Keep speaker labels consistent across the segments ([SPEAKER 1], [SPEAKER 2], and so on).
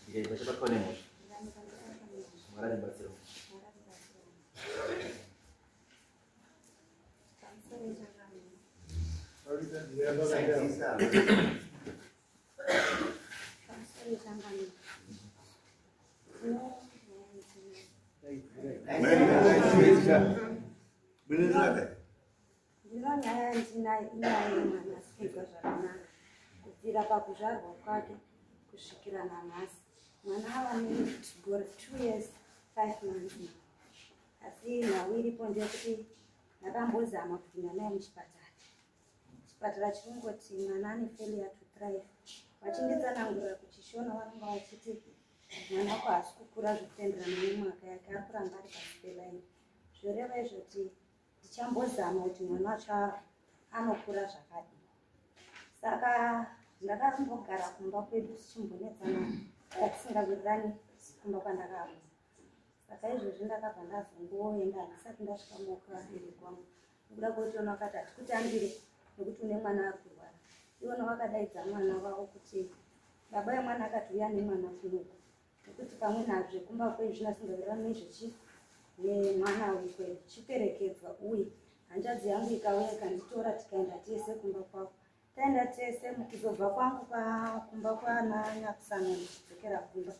[SPEAKER 1] Ndikabatwa nemhosva. Mwari andibatsirawo.
[SPEAKER 2] Ndino nyaya yandinayo, inyaya yemwana asikunzwa zvakanaka kubvira pakuzvarwa kwake kusvikira nanhasi. Mwana ava negore 2 years 5 months now, asi nhau iripo ndeyekuti ndakambozama kupinda naye muchipatara. Chipatara chirongoti mwana ane failure to thrive. Vachinditsanangurira kuchishona, vanonga vachiti mwana wako haasi kukura zvekutenderana nemwaka yake, ari kuramba ari pasi pelaini. Zvoreva izvoti ndichambozama kuti mwana wacho anokura zvakadii. Saka ndakambogara kumba kwedu tichimbonetsana, tisingawirirani kumba kwandakabva. Saka izvozvi ndakabva ndazongoenda, handisati ndasvika mumaoko evabereki vangu nekuda kwekuti ona vakati hatikutambire nekuti une mwana ari kurwara. Ivona vakadaidza mwana wavo kuti baba vemwana akati uya nemwana kunoku nekuti pamwe nazve kumba kwenyu zvinasingawirirani nezvechi nemwana wekwedu, chiperekedzwa. Uye hanzvadzi yangu ikauya ikanditora, tikaenda tese kumba kwavo. Taenda tese, mukuzobva kwangu kumba kwana Nyakusano ndichidzokera kumba,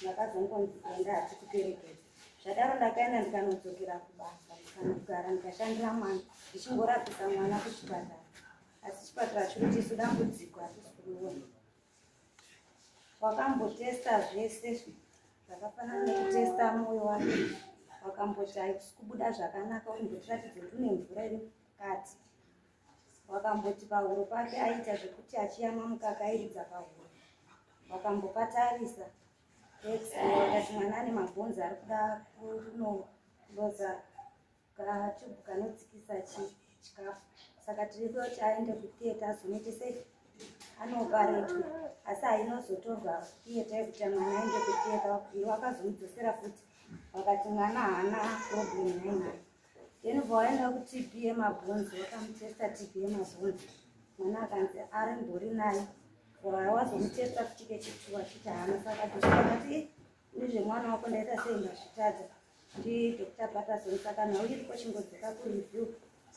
[SPEAKER 2] ndakazongonzi enda, hatikuperekedza. Zvadaro ndakaenda, ndikanodzokera kubasa, ndikanogara, ndikashandira mwana, ndichingorapisa mwana kuchipatara. Asi chipatara chiri kuti isu dambudziko hatisi kuriona. Wakambotesta zvese zvakafanana nekutesta mwoyo wake, wakamboti haisi kubuda zvakanaka, uimbotiratidza kuti une mvura iri mukati. Wakamboti pahuro pake aita zvekuti achiyamwa mukaka airidza pahuro. Wakambopatarisa x-ray, wakati mwana ane mabhonzi ari kuda kunoloza kachubhu kanodzikisa chikafu. Saka tiri kuda kuti aende kutheatre azonoite sei, anooparetwa, asi hainozotorwa theatre yekuti mwana aende kutheatre. Wakazomudzosera futi, wakati mwana haana problem yainayo. Then vaenda kuTB yemabhonzi, vakamutesta TB yemabhonzi, mwana akanzi arimbori nayo. Wazomutesta futi kechituwa, achiti haana. Saka doctor akati nezvemwana wako ndaita sei, ndazvitadza, ndiDr Patterson. Saka nhau iripo, chingodzoka kureview.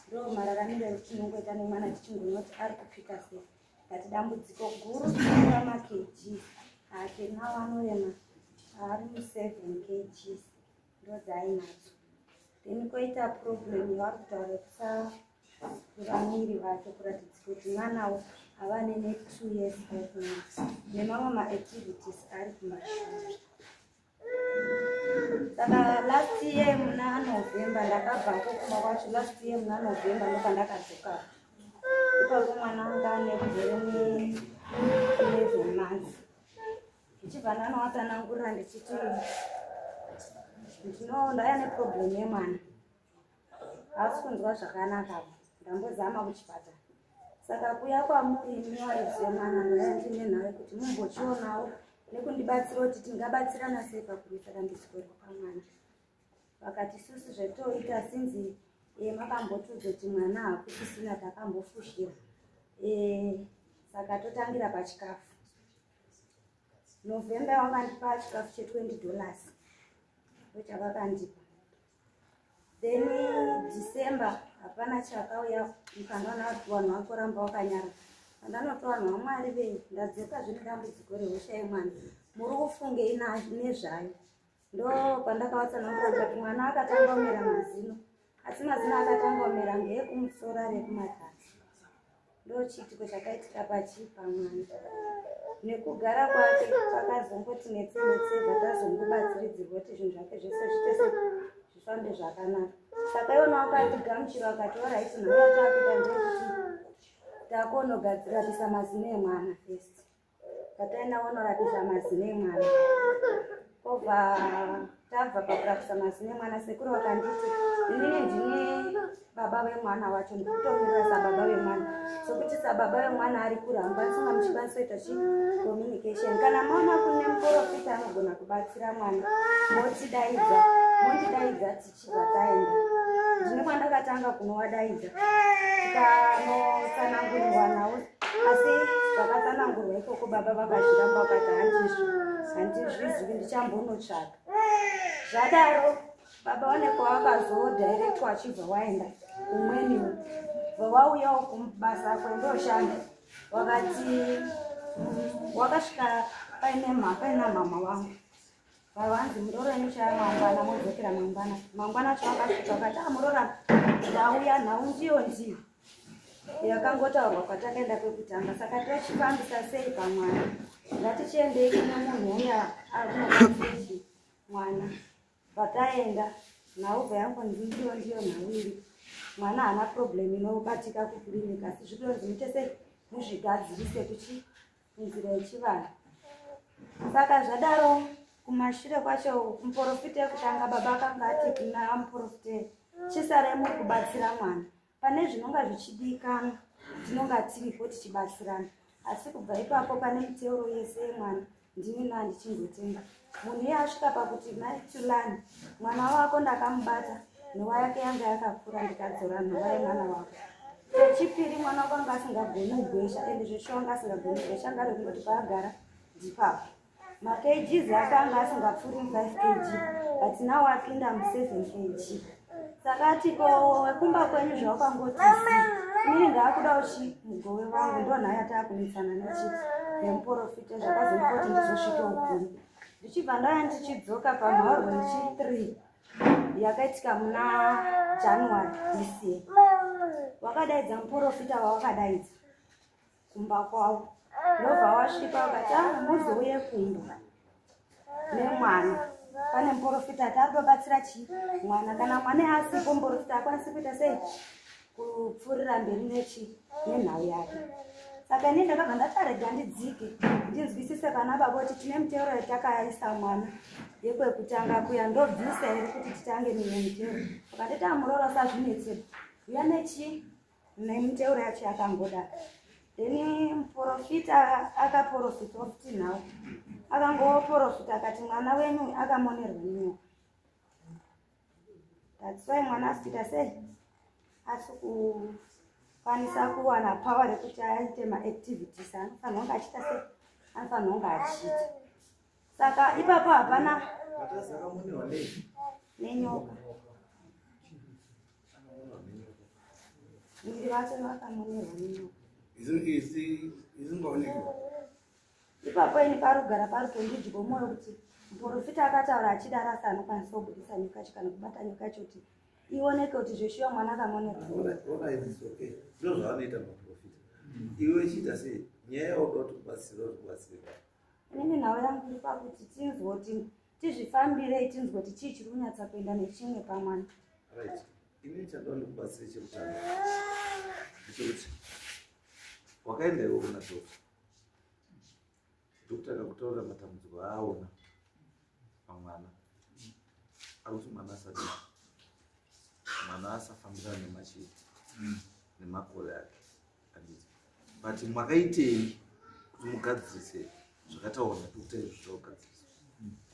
[SPEAKER 2] Ndo mararamiro etinongoita nemwana, tichingonoti ari kupika sei. But dambudziko guru tinova makg ake nawo anorema, ari mu7 kgs, ndo dzaainadzo. Then koita problem yavari kutaura yekusakura mwiri vake, kuratidza kuti mwanawo ava nene 2 years 5 months nemamwe maactivities ari kumashure. Saka last year muna November ndakabvako kumba kwacho. Last year muna November ndopandakadzoka ipapo. Mwana anga ane gore ne11 months. Ndichibva ndanovatsanangurira ndichiti ndinondaya neproblem yemwana, haasi kunzwa zvakanaka, ndambozama kuchipatara. Saka kuya kwamuri nevaridzi vemwana, ndaya ndine nhau yekuti mumbochionawo nekundibatsira kuti tingabatsirana sei pakurwisa dambudziko iri pamwana. Vakati isusu zvetoita sinzi makambotudza kuti mwana hakusisina, takambofushira, saka totangira pachikafu. November wakandipa chikafu che$20, ndochavakandika. Then December hapana chakauya. Mukandoona kuti vanhu vakoramba wakanyara. Pandanoti vanhu vaMwari vei, ndadzoka zvine dambudziko rehosha yemwana, muri kufungei nezvayo? Ndo pandakavatsanangura kuti mwana akatanga kumera mazino, asi mazino akatanga kumera ngeekumusoro, ari ekumatatu. Ndo chiitiko chakaitika pachii pamwana. Nekugara kwake kwakazongoti netse netse, bvatazongobatsiridzirwa kuti zvinhu zvake zvese zvitese zvifambe zvakanaka. Saka iwona wakatigamuchira, wakati alright, nhau yatakuita ndeyekuti takonogadzirapisa mazino emwana first. Tataenda konorapisa mazino emwana, kobva tabva pakurapisa mazino emwana, sekuru vakanditi inini ndine baba vemwana wacho, ndikutomirira sababa vemwana, sokuti sababa vemwana ari kure, hamukwanisi kunga muchikwanisa kuita chicommunication. Kana maona kune muprofita anogona kubatsira mwana, motidaidza, mondidaidza, tichibva taenda. Ndine kwandakatanga kunovadaidza, tikanotsanangurirwa navo, asi zvakatsanangurwa ikoko baba vakazviramba, vakati handizvo, handizvo. Ndichambonotsvaga. Zvadaro baba vane kwavakazodhairektwa achibva waenda kumweniwo, bva wauyawo kubasa kwendoshanda, wakati wakasvika paine paina mama wangu, vavanzi muroro inochaya mangwana, modzokera mangwana. Mangwana acho vakasvika vakati, "A, murora, ndauya, nhau ndiyo ndiyo yakangotaurwa kwatakaenda kwekutanga. Saka tochifambisa sei pamwana? Ngatichiendei kune munhu uya akunobatsiriki mwana." Pataenda, nhau bva yangonzi ndiyo ndiyo nhau iri, mwana haana problem inobatika kuclinic, asi zvitonzi muite sei, muzvigadzirise kuchi nzira yechivanhu. Saka zvadaro, kumashure kwacho muprofita wekutanga, baba akanga ati kuna muprofita, "Chisarai muri kubatsira mwana pane zvinonga zvichidikanwa, tinonga tiripo tichibatsirana." Asi kubva ipapo, pane miteuro yese yemwana ndini naa ndichingotenga. Munhu iye asvika pakuti, "Maitulani, mwana wako ndakamubata, nhova yake yanga yakakura, ndikadzora nhova yemwana wako. Chechipiri, mwana wako anga asingagoni kugwesha." Ende zveshuwa anga asingagoni kugwesha, anga ari kungoti paagara ndipapo. MaKGs ake anga asingapfuuri 5 kg, but now apinda mu7 kg. Saka atiko wekumba kwenyu zvawakangoti inini ndaakuda uchi mugove wangu. Ndo nhaya taakunetsana nechi nemuprofita, zvakazondipa kuti ndizosvike ukuru. Ndichibva ndauya ndichidzoka pamhaurwa nechi3 yakaitika muna January this year, wakadaidza muprofita wawakadaidza kumba kwavo, ndobva wasvika wakati, "A, muzouye kumba nemwana, pane muprofita ati arikutobatsira chii mwana. Kana mwana asipo, muprofita akwanisi kuita sei, kupfuurira mberi nechi nenhau yake." Saka ini ndakabva ndatarega ndidzike ndinzwisise pana baba kuti tine miteuro yatakaisa mwana yekwekutanga kuya, ndobvisa here kuti titange mimwe miteuro? Vakatiti, "Amurora, sazvinetsera, uya nechi nemiteuro yacho yakangodaro." Then muprofita akaprofitawo futi nhau, akangoprofita akati mwana wenyu akamonerwa nenyoka, that's why mwana asi kuita sei, asi kukwanisa kuwana power rekuti aite maactivities anofanira kunge achiita sei, anofanira kunge achiita. Saka ipapo hapana
[SPEAKER 1] Matazi akamonerwa nei?
[SPEAKER 2] Nenyoka. Muviri vacho vakamonerwa nenyoka.
[SPEAKER 3] Isingaoneki.
[SPEAKER 2] Ipapo ini parugara parutondidyo mwoyo kuti muprofita akataura achidaro, asi anokwanisa kubudisa nyoka yacho kana kubata nyoka yacho kuti ioneke kuti zveshuwa mwana akamonerwa?
[SPEAKER 3] Ona, it's okay, ndo zvavanoita maprofita. Iwe chiita sei nyaya yauda kuti kubatsira, kuti kubatsira?
[SPEAKER 2] Inini nhau yangu iri pakuti tinzwe kuti tizvifambirei, tinzwe kuti chii chiri kunyatsa kuenda nechimwe pamwana.
[SPEAKER 3] Right, inini chandoda ndikubatsire chekutanga ndechekuti wakaenda iwe kuna doctor, doctor akakutaurira matambudziko aaona pamwana, akuti mwana asadi, mwana asafambirana nemachii nemakore ake, handiti? But makaitei kuti mugadzirise zvakataurwa nadoctor izvo zvakugadzirisa?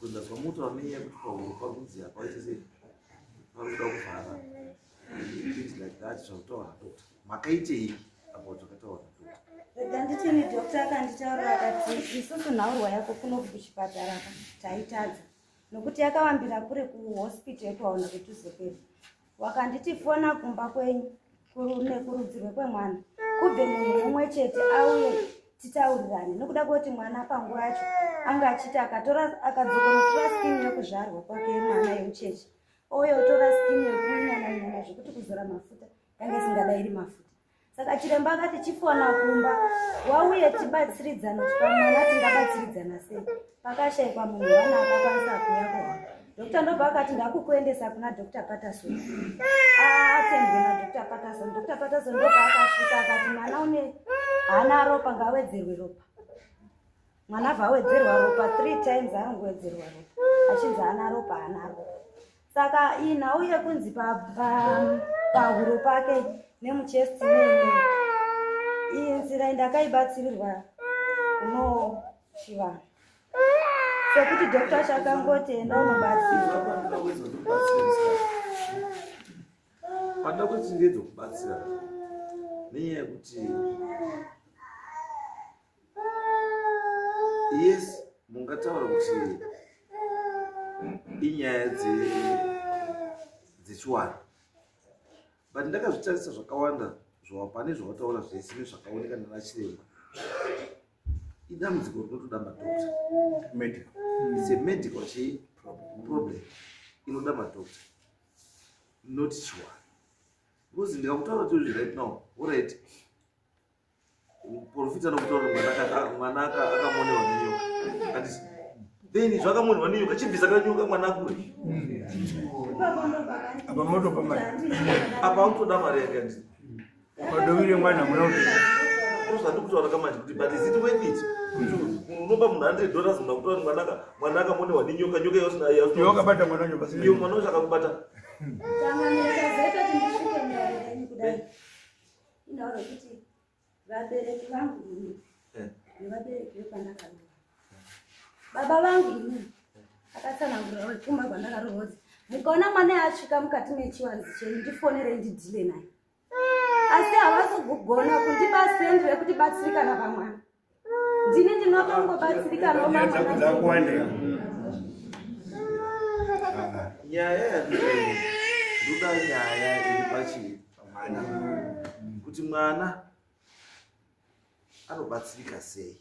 [SPEAKER 3] Kuti ndazwa mutaura nenyaya yekuti pahuro parunzi apa sei, pari kuda kuvhara, things like that, zvakutaurwa nadoctor. Makaitei about zvakataurwa nadoctor?
[SPEAKER 2] Rega nditini, doctor akanditaurira akati, "Isusu nhaurwa yako kuno kuchipatara ka taitadza nokuti yakawambira kuri kuhospital yekuaona kudhuze kwedu. Wakanditi fona kumba kwenyu nekurudzirwe kwemwana, kubve munhu mumwe chete auye titaurirane, nokuda kwekuti mwana panguva yacho anga achiti akatora akadzokonotora skin yekuzvarwa kwake mwana yemucheche, ouya otora skin yekunyana nyana, zvekuti kuzora mafuta yanga isingadairi mafuta. Saka chiremba akati chifona kumba wauye tibatsiridzane kuti pamwana tingabatsiridzana sei." Pakashayikwa munhu wana akakwanisa kuuya kuhwa. Doctor ndobva akati, "Ndakukuendesa kuna Dr Patterson." Atendwe naDr Patterson. Dr Patterson ndobva akasvika akati, "Mwana une haana ropa, ngaawedzerwe ropa." Mwana abva awedzerwa ropa three times, arongowedzerwa ropa achinzi haana ropa, haana ropa. Saka iyi nhau yekunzi pahuro pake nemuchest neimwe iyi nzira ndakaibatsirirwa kuno chivanhu, sekuti doctor chakangoti, "Enda unobatsirwa."
[SPEAKER 3] Panoda kuedza kuti kubatsira musikana, panoda kuti ndiedze kubatsira nenyaya yekuti yes, mungataura kuti Inyaya dzechiwani, but ndakazvitarisa zvakawanda pane zvawataura zvese nezvakaoneka nanachiremba. Idambudziko rinotoda madoctor.
[SPEAKER 4] Medical.
[SPEAKER 3] It's a medical chii problem inoda madoctor, not chiwani, because ndikakutaura tozvi right now, alright, profita nokutaura mwana akamonewa nenyoka, anditi? Then zvakamonewa nenyoka, chibvisa kanyoka, mwana akure.
[SPEAKER 2] Ipapo ndopakandi.
[SPEAKER 4] Apa motopa mari.
[SPEAKER 3] Apa autoda mari yake, anditi?
[SPEAKER 4] Padovire mwana muna kuti
[SPEAKER 3] Ndozvandikutaura kamanje kuti, but is it worth it kuti munhu unopa munhu $100, munhu akutaura kuti mwana akamonewa nenyoka, nyoka yausina
[SPEAKER 4] iwe wakabata mwana wacho pasina.
[SPEAKER 3] Iyo mwana wacho akakubata.
[SPEAKER 2] Changamire, chazoita kuti ndisvike mudare renyu kudai indaura kuti vabereki vangu ini nevabereki vepandakaroorwa, baba vangu ini akatsanangurira wepfuma kwandakaroorwa kuti mukaona mwana asvika mukati mechiwanzi chenyu, ndifonerei ndideale naye. Asi havasi kugona kundipa sendi rekuti batsirikana pamwana. Ndini ndinotongobatsirikanawo
[SPEAKER 4] Nyaya dzako
[SPEAKER 2] pamwana.
[SPEAKER 4] dzakuwanda.
[SPEAKER 3] Nyaya yandinoda, ndoda nyaya iri pachii
[SPEAKER 4] Mwana.
[SPEAKER 3] Kuti mwana anobatsirika sei,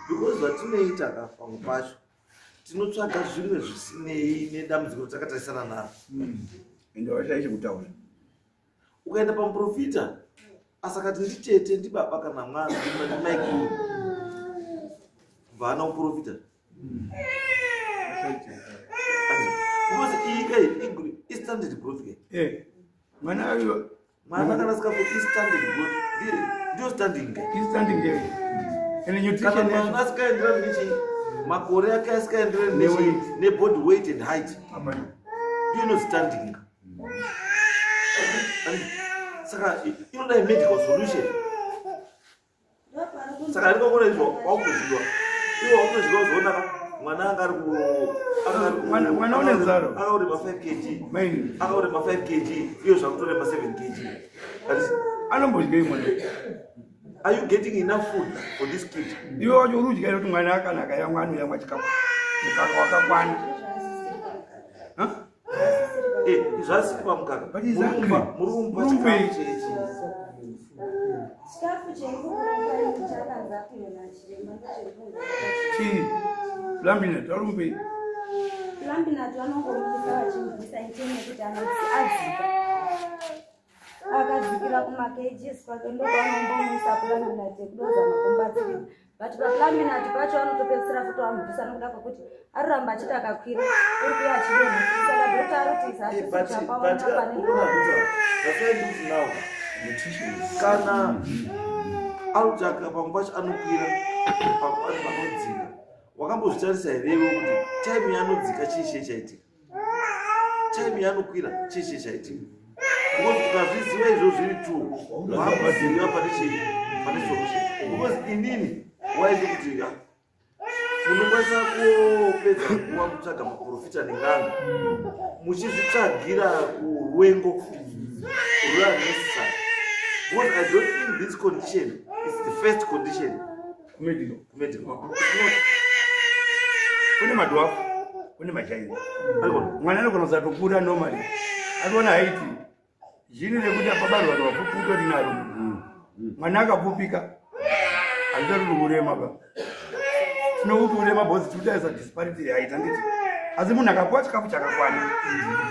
[SPEAKER 3] because zvatinoita ka, pamwe pacho tinotsvaga zvimwe zvisinei nedambudziko ratakatarisana naro.
[SPEAKER 4] Ende washaishi kutaura.
[SPEAKER 3] Ukaenda pamuprofita, asakati nditete, ndibaba kana mwana, ndimaikuru, kubva ana muprofita, because iyi kai istandard growth kai.
[SPEAKER 4] Eh, mwana ayo.
[SPEAKER 3] Mwana kana asikapo istandard growth, ndiyo standing kai.
[SPEAKER 4] Istanding ende
[SPEAKER 3] Kana
[SPEAKER 4] nutrition
[SPEAKER 3] mwana
[SPEAKER 4] yacho.
[SPEAKER 3] asikaenderani nechi makore ake, asikaenderani nechi
[SPEAKER 4] Neweight.
[SPEAKER 3] nebody weight and height,
[SPEAKER 4] Hapana.
[SPEAKER 3] ndiyo ino standing. Saka inoda medical solution. Saka handikakona izvo wakutozviwa, iwo wakutozviwa uzoonaka mwana anga ari
[SPEAKER 4] Mwana une nzara.
[SPEAKER 3] Akaurema 5 kg.
[SPEAKER 4] Maini.
[SPEAKER 3] Akaurema 5 kg, iyo zvakutorema 7 kg.
[SPEAKER 4] Anombodyei mwana?
[SPEAKER 3] Are you getting enough food for this kid?
[SPEAKER 4] Iwe wacho uri kudya kuti mwana akanaka, yamwa anoyamwa chikafu, mukaka wakakwana. Huh?
[SPEAKER 3] Eh, zvasiri pamukaka.
[SPEAKER 4] But he's hungry.
[SPEAKER 3] Murumba
[SPEAKER 4] Murumbe.
[SPEAKER 3] chikafu chechi.
[SPEAKER 2] Chikafu chekukupa chakanzi apiwe nachiremba ndochekungwa.
[SPEAKER 4] Chii? Plumpy'Nut arumbe.
[SPEAKER 2] Plumpy'Nut vanongomisa, vachimubvisa inteni yekuti anoti adzika, akadzikira kumakgs kwake, ndokwanombomisa Plumpy'Nut yekudozama kumubatsiridza. But paPlumpy'Nut pacho anotopedzisira futi wamubvisa nokuda kwekuti aroramba achiti akakwira uri kuya achidonha. Saka doctor ari kuti
[SPEAKER 3] Eh, but
[SPEAKER 2] zasichapaona
[SPEAKER 3] but
[SPEAKER 2] pane.
[SPEAKER 3] Unoona kuti that's why ndikuti now kana arutsvaka, pamwe pacho anokwira, pamwe pacho panodzika. Wakambozvitarisa here iwe kuti time yaanodzika chii chii chaitika, time yaanokwira chii chii chaitika? Because ukazviziva izvo zviri two, wakuziva pane chii, pane solution. Because inini waiti kuti ah, munokwanisa kupedza nguva kutsvaga maprofita nen'anga, muchizvitsvagira kurwengo rweunnecessary, because I don't think this condition is the first condition.
[SPEAKER 4] Kumedical.
[SPEAKER 3] Kumedical. It's not.
[SPEAKER 4] Kune madwarf, kune magiant.
[SPEAKER 3] Alibona.
[SPEAKER 4] Mwana anogona kusatokura normally, ationa height gene rekuti apabarwa vanhu vafupi utori naro. Mwana akapfupika hazvitori kurema ba, tinokuti urema because tikutarisa disparity yeheight, handiti? Asi munhu akapuwa chikafu chakakwana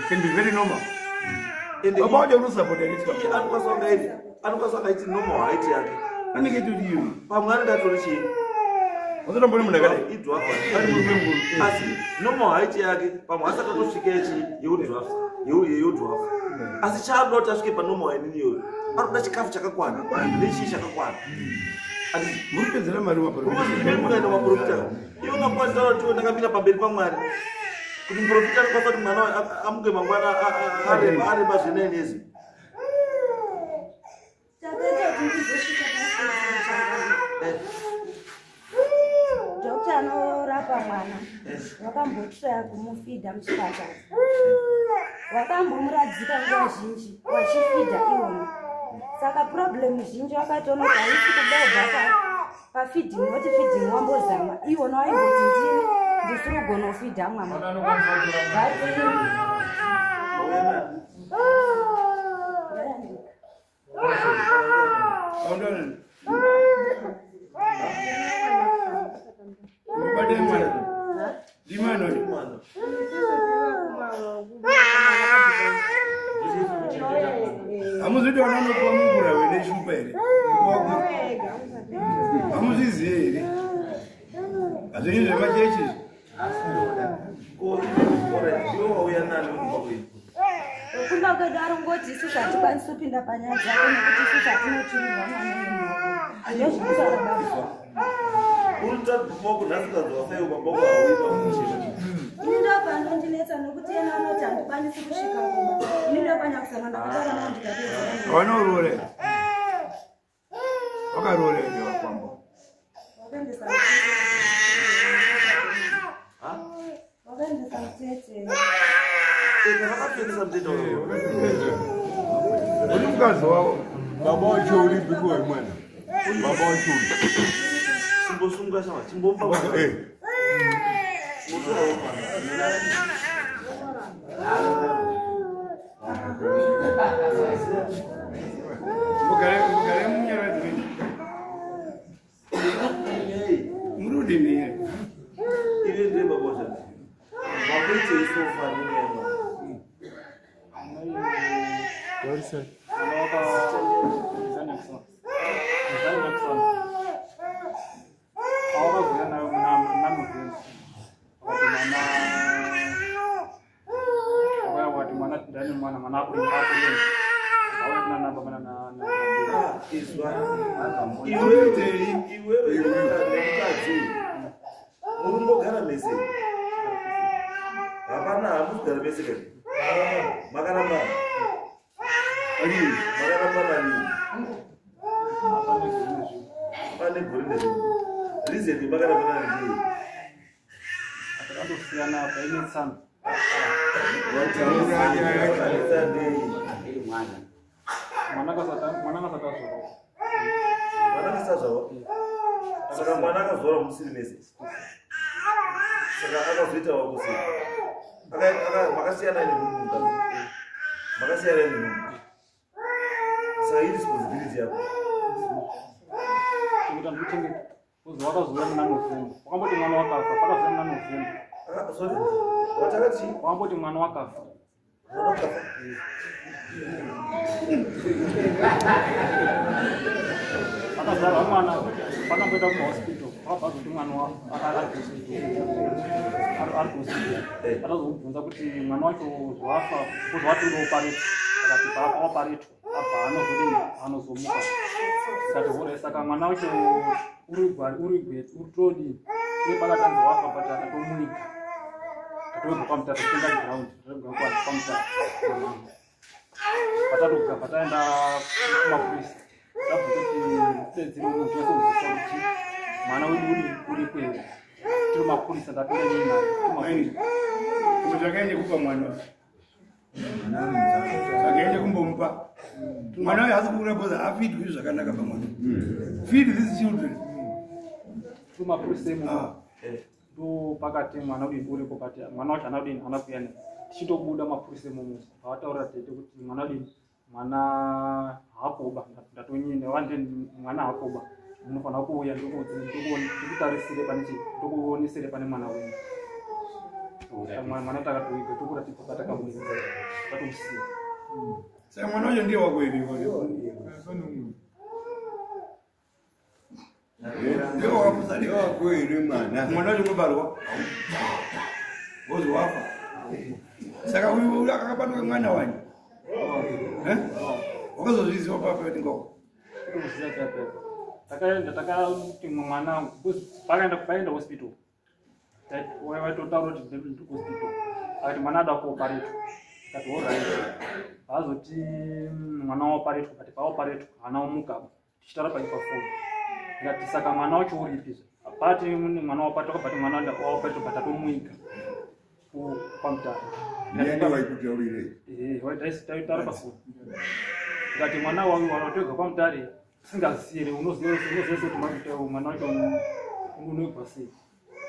[SPEAKER 4] can be very normal.
[SPEAKER 3] Ende
[SPEAKER 4] Baba wacho uri
[SPEAKER 3] iye
[SPEAKER 4] chikafu.
[SPEAKER 3] Anokwanisa kunga aiti normal height yake.
[SPEAKER 4] Anenge itori iyo.
[SPEAKER 3] Pamwe anenge atori chii?
[SPEAKER 4] Wasatomboni munhu akadai.
[SPEAKER 3] Idwarf.
[SPEAKER 4] Ari murume mukuru.
[SPEAKER 3] Asi normal height yake pamwe asati atosvika yechi yeudwarf, yeudwarf. Asi chaanoda kuti asvike panormal yenini iyoyo, arikuda chikafu chakakwana nechii chakakwana.
[SPEAKER 4] Muri kupedzera mari.
[SPEAKER 3] Mukaenda maprofita, iwe ungakwanisa kuti ndakamira pamberi paMwari kuti muprofita anokwanisa kuti mwana amuke mangwana areba zvenenezi?
[SPEAKER 2] Chakaita kuti ndizosvika pastage, doctor anorapa mwana wakambotraya kumufeeda muchipatara, wakambomuradzika nguva zhinji wachifeeda iwona. Saka problem zhinji wakatoona kuti haisi kuda kubva pafeeding. Woti feeding wambozama, iwona waimboti ndini. Ndisiri kugona kufidha mwana. Kupinda panyaya dzako nekuti isusu hatinoturirwa mwana ini ndopanondinetsa nokuti yena anoti handikwanisi kusvika kumba. Ini ndopanyakusana ndakataura nao ndikapedza.
[SPEAKER 4] Wanourore wakaroora here wakwamba?
[SPEAKER 2] Wakaendesa mutete.
[SPEAKER 3] Vakapfekesa mutete.
[SPEAKER 4] Uri mukadzi wavo.
[SPEAKER 5] Baba wacho uripi kuwe mwana? Baba wacho uri.
[SPEAKER 3] Chimbosunga shama, chimbomupa mwana. Chimbotorawo mwana.
[SPEAKER 4] Mugare munyaradzi. Muri kudini here?
[SPEAKER 3] Ive ndiye baba wacho. Makuitei so far nenyaya yemwana? Iwewe nemukadzi murumbogara mese. Hapana, hamuzigara mese kani? Makarambana. Makarambana rini? Pane gore nezvimwe. Reason makarambana ndei?
[SPEAKER 1] Akandosiyana painetsana.
[SPEAKER 3] Vakanetsa ndei?
[SPEAKER 1] Mwana akasatazvarwa.
[SPEAKER 3] Mwana akasazvarwa? Saka mwana akazvarwa musiri mese. Saka akazoita wako sei? Makasiyana nemunhu mukadzi. Makasiyana nemunhu. Saka iresponsibility yako.
[SPEAKER 1] Chengeta ndikuchengeta. Uzi wakazouya muna November. Wakamboti mwana wakafa, pakazouya muna November.
[SPEAKER 3] Sorry. Watakati?
[SPEAKER 1] Wakamboti mwana wakafa.
[SPEAKER 3] Mwana wakafa.
[SPEAKER 1] Akazvarwa mwana pakamboenda kumahospital. Wakabva azoti mwana ari kuhospital. Atazomubvunza kuti mwana wacho zvafa, uzvatori opareti. Akati paoparetwa abva anozodini anozomuka. Tikati hore saka mwana wacho uri todini. Iye pakatanzi wafa but akatomuika. Tatobva kwaMutare tichienda kuground, tatobva kwaMutare. Patatobva pataenda kumapurisa. Tabvunza kuti tidedzere munhu tinyatsonzwisisa kuti mwana wedu uripo here. Tiri mapurisa ndapinda nyaya naye.
[SPEAKER 4] Kumbe zvakaende kupa mwana. Zvakaende kumbomupa. Mwana uyu haasi kukura because haafidwi zvakanaka pamwana. Feed these children.
[SPEAKER 1] Tiri mapurisa imomo. Ndo pakati mwana udini uripo but mwana wacho haana kudini haana kuuya naye. Tichitobuda mapurisa imomo vataurira tete kuti mwana udini mwana haakoba ndatonyina vandi mwana haakoba munofanira kuuya ndikutarisire pane chii ndokuonesere pane mwana wenyu. Mwana takatoiga tokuratidza patakamuisa tatomusiya.
[SPEAKER 4] Saka mwana wacho ndiye wako here? Ndiye wakamusalika.
[SPEAKER 5] Wako here mwana?
[SPEAKER 4] Mwana wacho unobarwa. Wozi wafa. Saka uyu akabatwa mwana wani. Wakazozviziva papa kuti ngoko.
[SPEAKER 1] Kutomuziva chaipo. Takaenda takati mwana pakaenda paenda hospital. Waitotaura kuti ndiri kuhospital. Akati mwana ada kuoparetwa. Tikati alright. Vaazoti mwana waoparetwa but paoparetwa haana kumuka. Tichitaura pafoni. Ndikati saka mwana wacho uripi? Pati mwana waoparetwa akabva ati mwana waoparetwa but atomuiga kwaMutare.
[SPEAKER 5] Ndiani waikutaurirei?
[SPEAKER 1] Taitaura pafoni. Ndikati mwana watoiga kwaMutare singazivi here unoziva sei kuti mwana wacho unoigwa sei?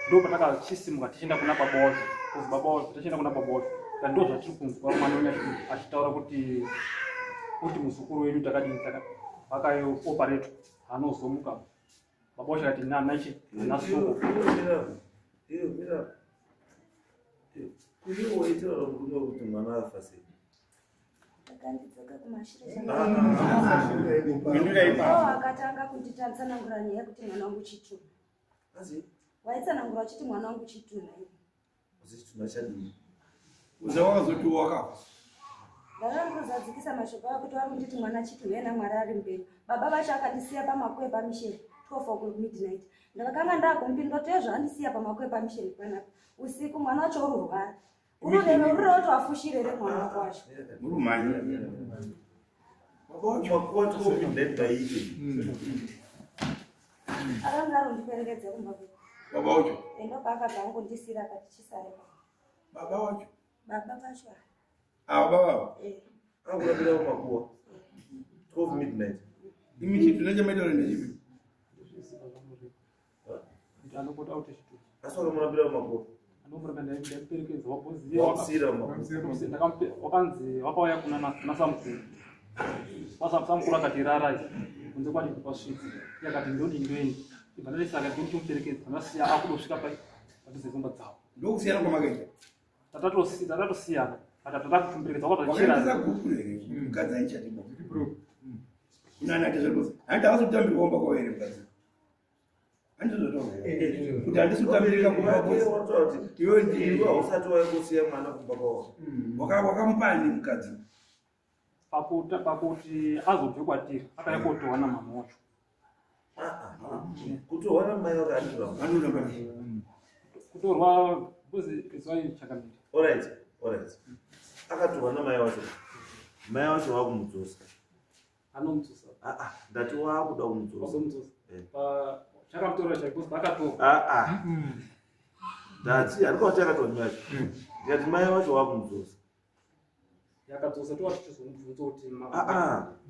[SPEAKER 1] Ndo patakachisimuka tichienda kuna baba wacho, kuzi baba wacho tichienda kuna baba wacho, saka ndo zvatiri kunzwa mwana wenyu achitaura kuti muzukuru wenyu takadini vakaioparetwa anozomuka. Baba wacho akati nanachi nasoko.
[SPEAKER 3] Iwe waitira murume kuti mwana afa sei?
[SPEAKER 2] Akandidzoka kumashure. Akatanga kunditsanangura nyaya yekuti mwana wangu chitunha. Waitsanangura uchiti mwana wangu chitunha.
[SPEAKER 3] Chitunha chadii?
[SPEAKER 4] Uzawakazoti wakafa.
[SPEAKER 2] Ndakangozadzikisa mashoko avo kuti vari kunditi mwana chitunha ena Mwari ari mupenyu. Baba vacho akandisiya pamakuwe pamisheni 12 o'clock midnight. Ndakanga ndakumupindura kuti ezvaandisiya pamakuwe pamisheni panapa. Usiku mwana wacho uri kurwara. Urureva kuti wafushire here mwana wako wacho.
[SPEAKER 4] Murumhanya.
[SPEAKER 3] Makuwa 12 midnight maite.
[SPEAKER 2] Akanga ari kundiperekedza kumba kwedu.
[SPEAKER 4] Baba wacho?
[SPEAKER 2] Endo paakabva angondisiira akati chisare.
[SPEAKER 4] Baba wacho?
[SPEAKER 2] Baba vacho.
[SPEAKER 4] Ava baba?
[SPEAKER 2] Eh.
[SPEAKER 3] Akurapira makuwa 12 midnight.
[SPEAKER 4] Imi chitunha chamaitaura ndechipi?
[SPEAKER 1] Anopota kuti chitunha.
[SPEAKER 3] Asi wakamurapira makuwa?
[SPEAKER 1] Wakanzi wakauya kuna samukuru. Samukuru akati rarai kunze kwadi kwasvitsa. Iye akati ndodi ndoendi. Ibva ndati saka ndinomuperekedza. Ndasiya akudosvika padhuze dzimba dzavo.
[SPEAKER 4] Ndokusiyana kwamakaita?
[SPEAKER 1] Tatatosiyana. But tatakutomuperekedza
[SPEAKER 4] wakatachira. Gupuro here? Mukadzi aichati bo. Kunana tezvako. Hanti havasi kutambirwa kumba kwavo here mukadzi? Kuti handisi kutambirika kumba kwavo.
[SPEAKER 3] Iwe ndiwe hausati waikusiya mwana kumba kwavo.
[SPEAKER 4] Wakamupani mukadzi?
[SPEAKER 1] Pakuti azobve kwatiri akauya kotorwa namama wacho.
[SPEAKER 3] Kutorwa namai wake andiramba.
[SPEAKER 1] Kutorwa mbuzi izwai chakamiri.
[SPEAKER 3] Alright, alright. Akatorwa namai wacho. Mai wacho wakumudzosa.
[SPEAKER 1] Anomudzosa.
[SPEAKER 3] Ndati wakuda kumudzosa.
[SPEAKER 1] Wakumudzosa. Chakamutora chaiko akatorwa.
[SPEAKER 3] Ndati handika kuti akatorwa mai wacho. Ndikati mai wacho wakumudzosa.
[SPEAKER 1] Yakadzosa tova tichizomubvunza kuti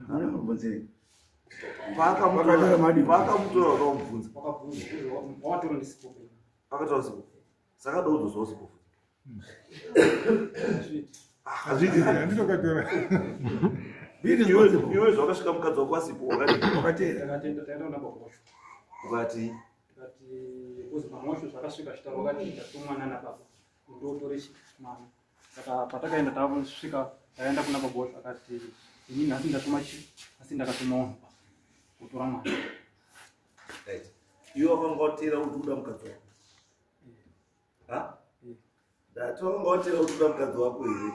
[SPEAKER 4] Anomubvunzei?
[SPEAKER 3] Paakamutora wakamubvunza.
[SPEAKER 1] Wakabvunza wakatorwa ndisipo.
[SPEAKER 3] Akatora sipo. Saka ada kudzosawo sipo.
[SPEAKER 4] Hazviiti.
[SPEAKER 5] Handitokatora.
[SPEAKER 3] Iwe zvakasvika mukadzi wako asipo wakati.
[SPEAKER 4] Wakatera.
[SPEAKER 1] Takatenda taenda kuna baba wacho.
[SPEAKER 3] Ukati
[SPEAKER 1] Tikati kuzi mama wacho zvakasvika chitauro wakati ndatumwa nana baba. Ndotore mwana. Saka patakaenda tasvika taenda kuna baba wacho akati ini nhasi ndatuma chi asi ndakatuma wanhu kutora mwana.
[SPEAKER 3] Right. Iwe wakanga watera kuti uda mukadzi wako. Ha? Ndati wakanga watera kuti uda mukadzi wako here?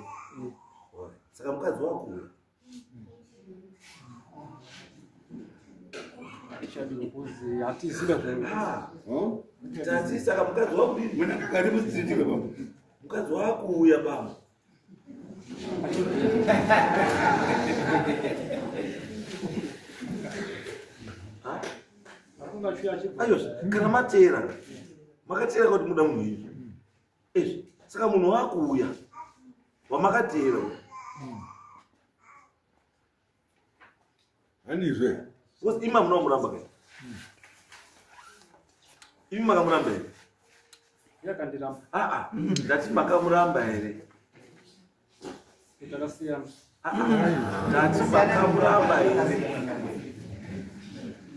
[SPEAKER 3] Saka mukadzi wako uya. Tati saka mukadzi wako dini?
[SPEAKER 4] Mwana akari mutsitike baba.
[SPEAKER 3] Mukadzi wako uya baba. Ayo, kana matera. Makatera kuti muda munhu izvi. Ezvi, saka munhu wako uya. Wamakatera.
[SPEAKER 5] Handizve.
[SPEAKER 3] Because ima munomuramba kai. Imi makamuramba here?
[SPEAKER 1] Yakandiramba.
[SPEAKER 3] Ndati makamuramba here?
[SPEAKER 1] Takasiyana.
[SPEAKER 3] Ndati makamuramba here?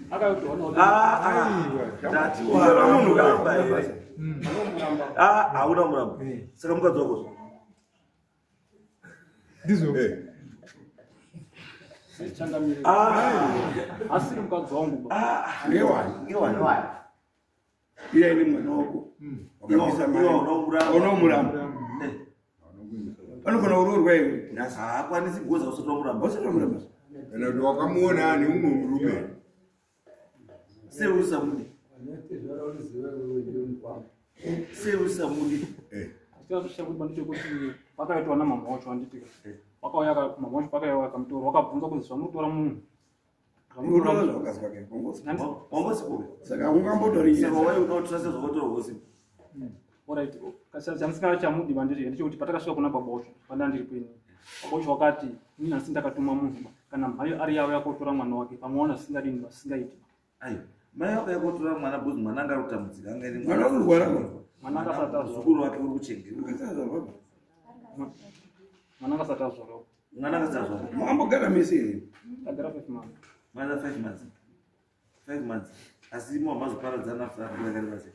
[SPEAKER 3] Ndati wakamuramba here? Hauna muramba. Saka mukadzi wako
[SPEAKER 5] ndizvo.
[SPEAKER 1] Asiri mukadzi wangu.
[SPEAKER 4] Ngewani.
[SPEAKER 3] Ngewani.
[SPEAKER 4] Iye ni mwana wako. Wakabvisa mari. Unomuramba. Anogona kuroorwa iwe nhasi.
[SPEAKER 3] Haakwanisi kugoza usati wamuramba.
[SPEAKER 4] Usati wamuramba.
[SPEAKER 5] Kana kuti wakamuona ane umwe murume.
[SPEAKER 3] Sei usamudi? Sei usamudi?
[SPEAKER 1] Chekuti pakaitwa namama wacho handitika. Wakauya mama wacho pakauya vakamutora wakabvunza kunzi zvamunotora munhu.
[SPEAKER 4] Unotora zvakazwa kwake.
[SPEAKER 3] Wangosipo.
[SPEAKER 4] Saka ungambotori
[SPEAKER 3] Saka wai unotora sezvakatorwa usipo.
[SPEAKER 1] Alright. Chamusingachamudi bandiri ndechekuti patakasvika kuna baba wacho pandanga ndiripo ini. Baba wacho wakati ini nhasi ndakatuma munhu kana mhayo ari yavo yakotora mwana wake pamwe waona zvisingadini zvisingaiti.
[SPEAKER 3] Aiwa. Mai vakauya kotora mwana because mwana anga ari kutambudzika, anga ine
[SPEAKER 4] Mwana uri kurwara.
[SPEAKER 1] Mwana anga asati azvarwa.
[SPEAKER 3] Muzukuru wake uri kuchengeta.
[SPEAKER 4] Akasazvarwa.
[SPEAKER 1] Mwana anga asati azvarwa.
[SPEAKER 3] Mwana anga asati azvarwa.
[SPEAKER 4] Makambogara mese here?
[SPEAKER 1] Tagara 5 months.
[SPEAKER 3] Mwana 5 months. 5 months. Asi imo hamazoparadzana after nguva yakareba sei?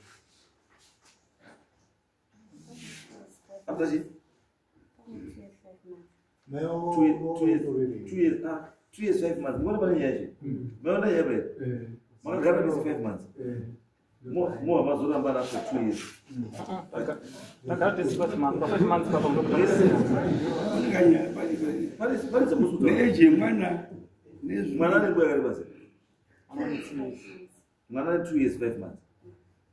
[SPEAKER 3] After chi? 2 years, ah, 2 years 5 months. Muona pane nyaya yacho? Maona nyaya here? Makagara mese 5 months. Mo hamazorambana after 2 years.
[SPEAKER 1] Tagara tese 5 months. Pa 5 months papa ndokuti
[SPEAKER 4] Panekanyaya.
[SPEAKER 3] Pane semusuta.
[SPEAKER 4] Neeji yemwana.
[SPEAKER 3] Mwana ane nguva yakareba sei?
[SPEAKER 1] Mwana ane 2 years.
[SPEAKER 3] Mwana ane 2 years 5 months.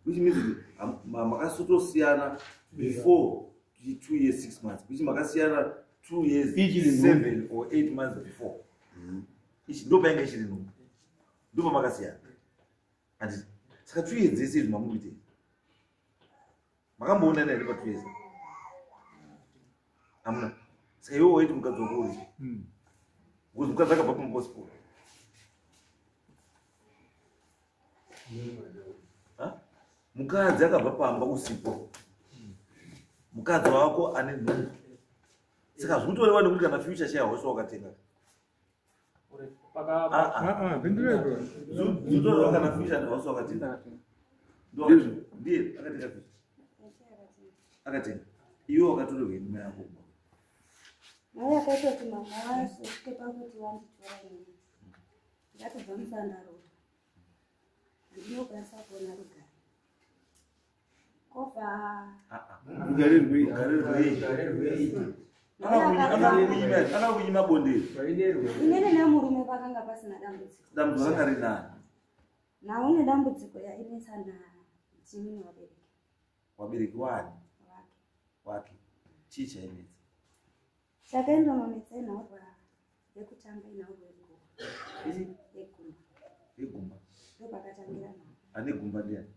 [SPEAKER 3] Which means kuti makasotosiyana before 2 years 6 months. Which makasiyana 2 years
[SPEAKER 4] Ichiri nhumbu.
[SPEAKER 3] 7 or 8 months before. Ichi ndo painga ichiri nhumbu. Ndo pamakasiyana. Handiti. Saka 2 years dzese izvi mamukuitei? Makamboonana here pa 2 years? Hamuna. Saka iwe waiti mukadzi wako uri. Because mukadzi akabva pamaposipo. Mukadzi akabva pamba usipo. Mukadzi wako ane nhumbu. Saka zvinotorewa nekuti kana future share hausi wakatenga.
[SPEAKER 1] Paka
[SPEAKER 3] Ah, ah. Zvinotorewa kana future hausi wakatenga. Ndiye akatenga future. Akatenga. Iwe wakatorerwa imba yako.
[SPEAKER 2] Mai akaita kuti mama vasvike pakuti vanditora inini. Ndakabva musandarora. Handinokwanisa kuona rugare. Kobva
[SPEAKER 3] Ah, ah.
[SPEAKER 4] Rugare rwei?
[SPEAKER 3] Rugare rwei? Akakunyima bonde.
[SPEAKER 2] Inini nemurume pakanga pasina dambudziko.
[SPEAKER 3] Dambudziko ranga rinani.
[SPEAKER 2] Naune dambudziko yainetsa ndini vabereki
[SPEAKER 3] Wabereki wani
[SPEAKER 2] vake.
[SPEAKER 3] wake. Chii chainetsa?
[SPEAKER 2] Chakaendononetsa inhaurwa yekutanga, inhaurwa yegumba.
[SPEAKER 3] Ichi
[SPEAKER 2] Yegumba.
[SPEAKER 3] yegumba.
[SPEAKER 2] Ndopakatangira nhau.
[SPEAKER 3] Ane gumba ndiani?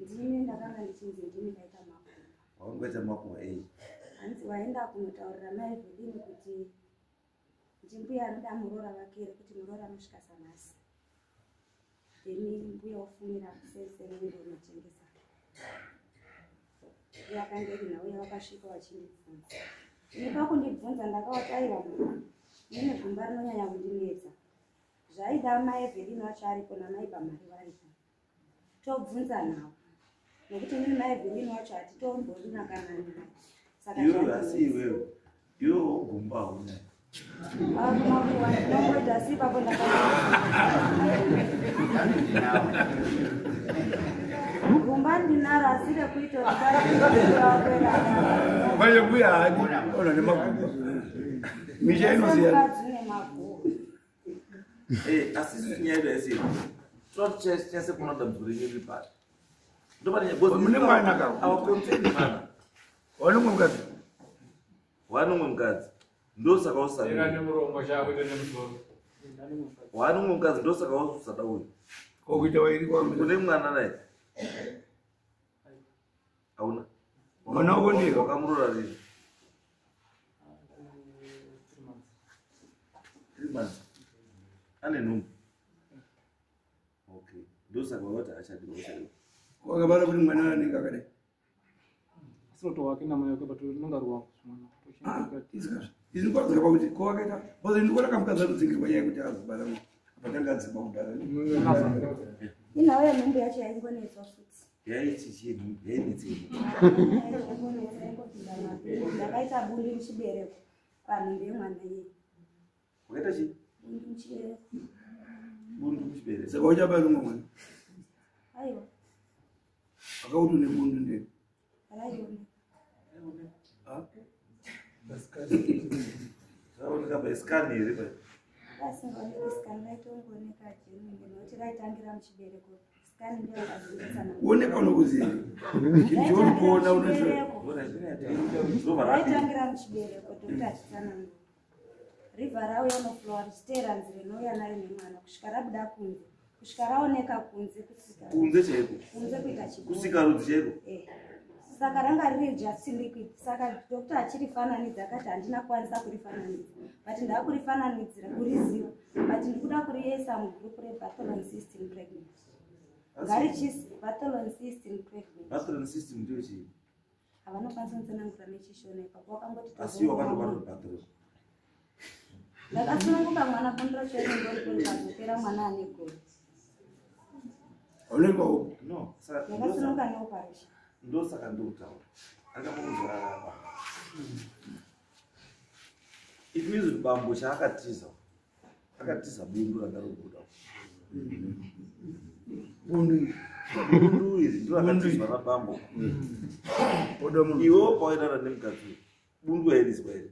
[SPEAKER 2] Ndini ndakanga ndichinzi ndini ndaita makumba.
[SPEAKER 3] Wakangoita makuhwa ei.
[SPEAKER 2] Hanzi waenda kunotaurira mai Evelyn kuti ndimbuya anoda muroora vake here, kuti muroora anosvika sanhasi. Then mbuya ofumira kusese nondonotengesa. Yakanga iri nhau yavakasvika vachindibvunza. Ini pakundibvunza ndakavati aiwa mama, inini gumba rinonyanya kundinetsa. Zvaida mai Evelyn vacho aripo namai Pamari varipo. Tobvunza nhau. Nekuti inini mai Evelyn wacho hatitomborina kana naye. Saka
[SPEAKER 3] Iwewe asi
[SPEAKER 2] zvandinetsa.
[SPEAKER 3] iwewe. Iwewe wogumba hauna.
[SPEAKER 2] Makuhwa ndinongoita asi ipapo gumba ndinaro asi rekuita kuti
[SPEAKER 4] Manje mbuya haadi ona nemagumba. Misha inosiyana.
[SPEAKER 2] mukadzi une maguhwa.
[SPEAKER 3] Eh, asi isusu nyaya yedu haisi yedu. Toda kuti tinyase kuona dambudziko renyu riri papi. Ndopane nyaya- because
[SPEAKER 4] Mune mwana ka?
[SPEAKER 3] Our concern mwana.
[SPEAKER 4] Wane mumwe mukadzi.
[SPEAKER 3] Wane mumwe mukadzi. Ndosaka usada. Wane mumwe mukadzi ndosaka usada uyu.
[SPEAKER 4] Kokuita wairi kwamira.
[SPEAKER 3] Une mwana naye? Hauna.
[SPEAKER 4] Mwana wako ndiye?
[SPEAKER 3] Wakamurora rini? 3 months. Ane nhumbu. Okay. Ndosaka wakati haachadi uchadi.
[SPEAKER 4] Wakabara kuti mwana anenge akadai.
[SPEAKER 1] Asinoto wake namai wake but rinonga rwangu mwana.
[SPEAKER 4] Ah, isikazve. Izvi ndikwanzika pakuti ko wakaita. Because ndikuona kamukadzi anodzingirwa nyaya yekuti azobara mwana. Apa tanga adzimba kudhara.
[SPEAKER 2] Inhau yenhumbu yacho yaingonetswa futi.
[SPEAKER 3] Yaichi chii nhumbu? Yainetsa nhumbu.
[SPEAKER 2] Yaingonetsa, yaingopinda mapiro. Ndakaita bundu muchibereko panhumbu yemwana iyeye.
[SPEAKER 3] Wakaita chii?
[SPEAKER 2] Bundu muchibereko.
[SPEAKER 3] Bundu muchibereko.
[SPEAKER 4] Saka uchabara umwe mwana.
[SPEAKER 2] Aiwa,
[SPEAKER 4] Akauti une bundu ndiye.
[SPEAKER 2] raioneka.
[SPEAKER 4] Ah,
[SPEAKER 3] Zvaoneka pa scan here pa?
[SPEAKER 2] Rasingaoneki scan, raitongooneka genuine nekuti raitangira muchibereko. Scan ndiyo yakazonditsanangura.
[SPEAKER 4] Kuoneka unokuziva. Chinhu chauri kuona unoziva.
[SPEAKER 3] Ndobva rapinda.
[SPEAKER 2] Raitangira muchibereko tokuti achitsanangura. Ribva rauya noflowa richiteera nzira inouya nayo nemwana kusvika rabuda kunze. Kusvika raoneka kunze kusvika
[SPEAKER 3] Kunze chaiko.
[SPEAKER 2] kunze kuita chibhora.
[SPEAKER 3] Kusika rudzi chaiko.
[SPEAKER 2] Eh. Saka ranga riri just liquid. Saka doctor achirifananidza akati handina kukwanisa kurifananidza, but ndakurifananidzira kuriziva, but ndikuda kuriisa mugroup reBartholin cyst in pregnant. Ngarichisi Bartholin cyst in pregnant.
[SPEAKER 3] Bartholin cyst ndiyo chii?
[SPEAKER 2] Havanokwanisa kutsanangura nechishona ipapo, wakangoti
[SPEAKER 3] Asi wakandobata Bartholin.
[SPEAKER 2] Ndakasununguka mwana bundu racho rinongoripo, rikazopera mwana ane gore.
[SPEAKER 4] Unoitwa upi?
[SPEAKER 3] No, saka
[SPEAKER 2] Ndakasununguka neoperation.
[SPEAKER 3] Ndosaka ndikutaura akamunzwa. It means kuti bambo chaakatiza, akatiza bundu ranga robuda.
[SPEAKER 4] Bundu.
[SPEAKER 3] Bundu iri ndo rakatizwa nabambo.
[SPEAKER 4] Oda munhu.
[SPEAKER 3] Iwewo pawairara nemukadzi uyu, bundu wairizwa here?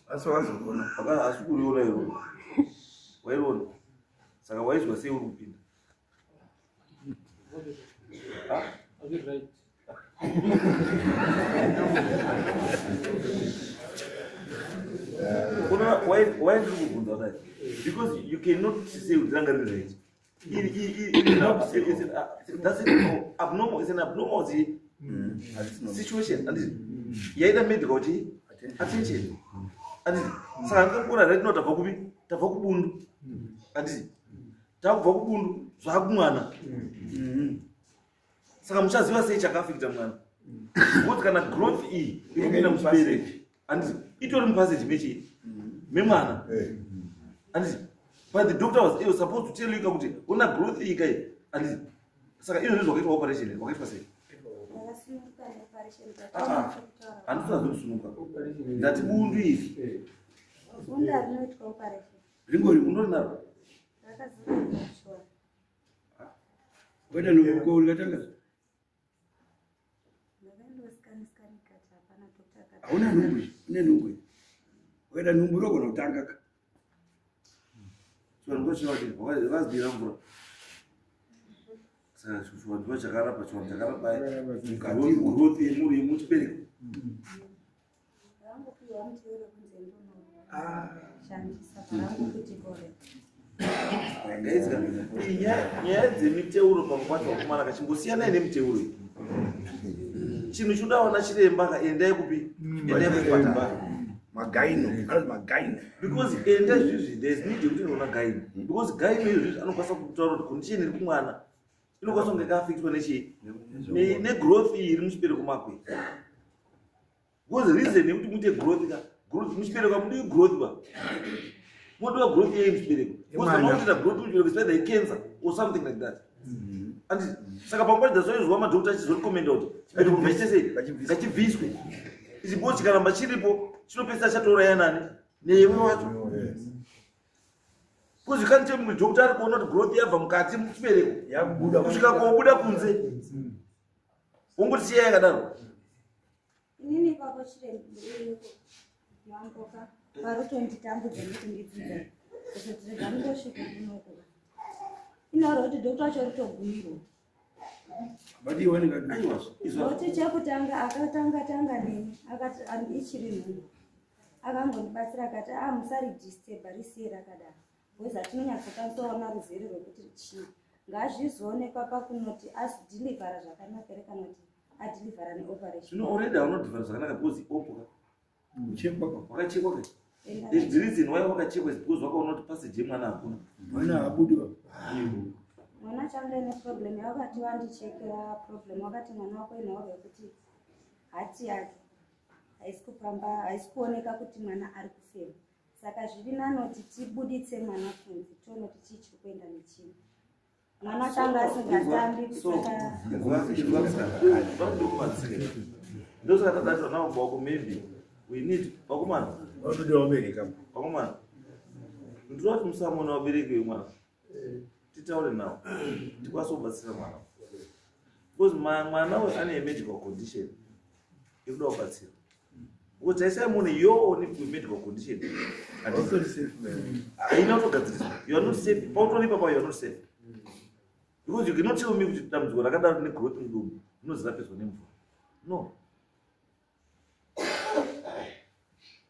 [SPEAKER 4] Asi wakazoona.
[SPEAKER 3] Asi kuriona iro wairiona, saka waizwa sei uri kupinda? Ah?
[SPEAKER 1] Azviri right.
[SPEAKER 3] Unoona, why ndiri kubvunza kudai? Because you cannot say kuti ranga riri right. That's an abnormal, it's an abnormal situation. And yaida medical chi attention. And saka ndikuona right now tabva kupi? Tabva kubundu. And takubva kubundu zvakumwana. Saka muchaziva sei chakaafekta mwana? Because kana growth iyi irikupinda muchibereko, and itori mupassage mechi memwana. And but the doctor was, he was supposed to tell you kuti una growth iyi kai. And saka izvozvi zvakaitwa operation, wakaitwa sei?
[SPEAKER 2] Ndakasununguka neoperation.
[SPEAKER 3] Ah, handisina zvekusununguka, ndati bundu iri.
[SPEAKER 2] Bundu harinoitwa operation.
[SPEAKER 4] Ringori.
[SPEAKER 3] Undori naro.
[SPEAKER 2] Rakazoshora.
[SPEAKER 4] Waita nhumbu ko rikatanga.
[SPEAKER 2] Ndakaendosikanisika nikati hapana, doctor akati
[SPEAKER 4] Hauna nhumbu, une nhumbu. Waita nhumbu rogona kutanga ka.
[SPEAKER 3] Chivanhu chivadii vazidira mvura, saka chivanhu chakarapa, chivanhu chakarapa growth yemuri yemuchibereko.
[SPEAKER 2] Rangopiwa muteuro kunze, ndonoshandisa parangu kuti gore.
[SPEAKER 3] Guys, nyaya dzemiteuro pamwe pacho, vakomana, kachimbosiyanai nemiteuro iyi. Chinhu chodawana chiremba ka, endai kupi? Endai kuchipatara.
[SPEAKER 4] Magaino, anoti magaino.
[SPEAKER 3] Because enda izvizvi, there is need yekuti unoona gyno, because gyno izvizvi anokwanisa kutaura kuti condition iri kumwana inokwanisa kunge yakaafektwa nechii, negrowth iyi iri muchibereko mako iyi. Because reason yekuti muite growth ka, growth muchibereko hamudiwi growth ba, modiwa growth yei muchibereko? Because kana
[SPEAKER 4] Yemwana.
[SPEAKER 3] utoita growth muchibereko, it's either cancer or something like that. And saka pamwe pacho dzazoizwa madhokota achizorekomenda kuti chibereko ngachiite sei?
[SPEAKER 4] Ngachibviswe.
[SPEAKER 3] Ngachibviswe ichi, because chikaramba chiripo chinopedzisa chatouraya nani newe wacho. Because you can't tell me kuti doctor ari kuona kuti growth yabva mukati muchibereko
[SPEAKER 4] Yakubuda.
[SPEAKER 3] kusvika kobuda kunze, wongoti siya yakadaro.
[SPEAKER 2] Inini ipapo chiremba mamboka parutonditambudza nekuti kuzoti rega ndingosvika kunoko, inoora kuti doctor wacho ritogumirwa.
[SPEAKER 4] But iwe ndikati
[SPEAKER 3] Aiwa, izwa.
[SPEAKER 2] Nokuti chekutanga akatanga tanga neni akati ichiri nhumbu, akangondibatsira akati a musaridisturba, risiye rakadaro, because hatinonyatsokwanisa ruzere rwekuti chii. Ngazvizoonekwa pakunoti adhilivhara zvakanaka here kana kuti adhilivhara neoperation.
[SPEAKER 3] Zvino already haunodhivhara zvakanaka because opo ka
[SPEAKER 4] Kuchekwa ka.
[SPEAKER 3] Wakachekwa ka. The reason why wakachekwa is because wakaona kuti passage yemwana hakuna.
[SPEAKER 4] Mwana haabudi ba.
[SPEAKER 2] Mwana changa ine problem yakati wandichekera problem, wakati mwana wako inhauro yekuti hati yake haisi kufamba, haisi kuoneka kuti mwana ari kufema, saka zviri nani kuti tibuditse mwana kunze, tione kuti chii chiri kuenda nechii. Mwana changa asingatambi, saka
[SPEAKER 3] Ndosaka tadati vana baba wako, maybe we need vakomana.
[SPEAKER 4] Vatoda vabereka.
[SPEAKER 3] Vakomana, ndinoda kuti musamona vabereki vemwana, titaure navo, tikwanise kubatsira mwana, because mwana uyu ane medical condition ikuda kubatsira, because taisai munhu your own medical condition
[SPEAKER 4] Hautori safe, man.
[SPEAKER 3] Haina kutogadziriswa. You are not safe. Pautori ipapa, you are not safe, because you cannot tell me kuti dambudziko rakadaro negrowth mudumbu rinozi rapedzwa nemvura. No,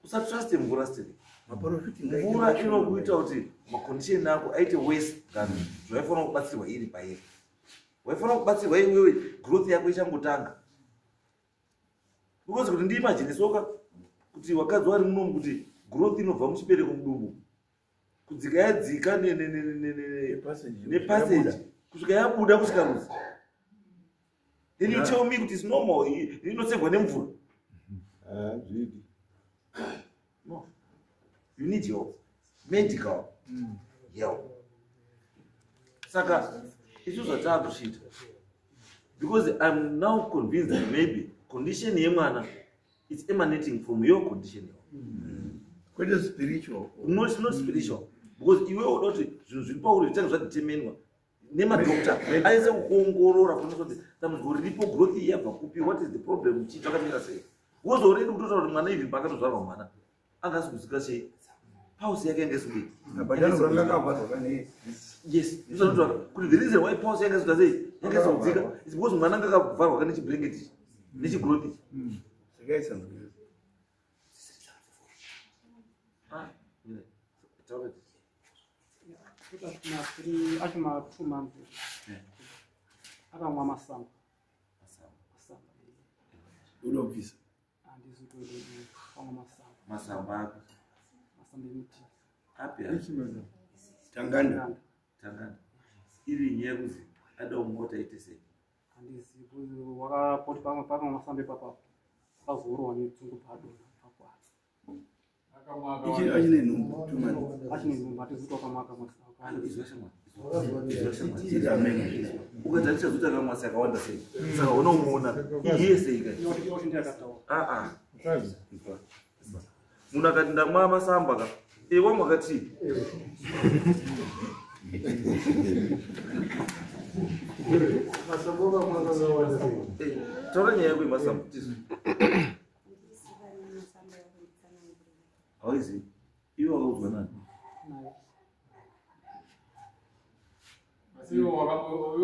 [SPEAKER 3] usatruste mvura still.
[SPEAKER 4] Maprofiti ngaite
[SPEAKER 3] Mvura
[SPEAKER 4] mashoma.
[SPEAKER 3] inokuita kuti macondition ako aite worse than zvaifanira kubatsirwa iri pairi. Waifanira kubatsirwa iwewe growth yako ichangotanga. Because kuti ndiimagine soka kuti wakadzi wari munomu kuti growth inobva muchibereko mudumbu kudzika yadzika nepassage kusvika yabuda kusvika rudzi. Then you tell me kuti it's normal, inosevwa nemvura. No, you need help, medical help. Saka isu zvataakuchiita, because I'm now convinced that maybe condition yemwana it's emanating from your condition.
[SPEAKER 4] Kwete spiritual.
[SPEAKER 3] No, it's not spiritual, because iwe uda kuti zvinhu zviri pauri zvichange zvadeterminwa nemadoctor aise kuongorora kuonesa kuti dambudziko riripo, growth iyi yabva kupi, what is the problem, chii chakatomira sei. Because already kutotaura kuti mwana even paakatozvarwa mwana anga asi kuzika chei, pulse yake yanga isikudii. Yes, ndozvanotaura kuti the reason why pulse yanga isikuda sei, yanga isikudzika, is because mwana anga akavharwa ka nechiblanket ichi, nechigrowth ichi. Ah, taura.
[SPEAKER 1] Acho ma 2 months akamwa masamba. Masamba.
[SPEAKER 4] Unobvisa.
[SPEAKER 1] Handizi kuamwa masamba.
[SPEAKER 3] Masamba api?
[SPEAKER 1] Masamba emiti.
[SPEAKER 3] Api?
[SPEAKER 4] Tanganda.
[SPEAKER 3] Tanganda iri nyaya yekuzi ada kumwa kuti aite sei?
[SPEAKER 1] Handizi, wakapoti pamwe pakamwa masamba ipapapo akazoorohwa nedzungu, paadonha pakwara.
[SPEAKER 4] Achine nhumbu 2 months.
[SPEAKER 1] Achine nhumbu, hatizi kuti wakamwa akamwa.
[SPEAKER 3] Ukati handichazoti akamwa sei, akawanda sei, saka unomuona iye sei kai?
[SPEAKER 1] Iwo ndiyakataura.
[SPEAKER 3] Aa, munhu akati ndamwa masamba ka, e wamwa kati taura nyaya yako yemasamba tisu.
[SPEAKER 2] Handisi vane masamba yakunditsanangurira.
[SPEAKER 3] Hauizivi? Iwe wakaudzwa nani?
[SPEAKER 1] Naye.
[SPEAKER 6] Asi iwe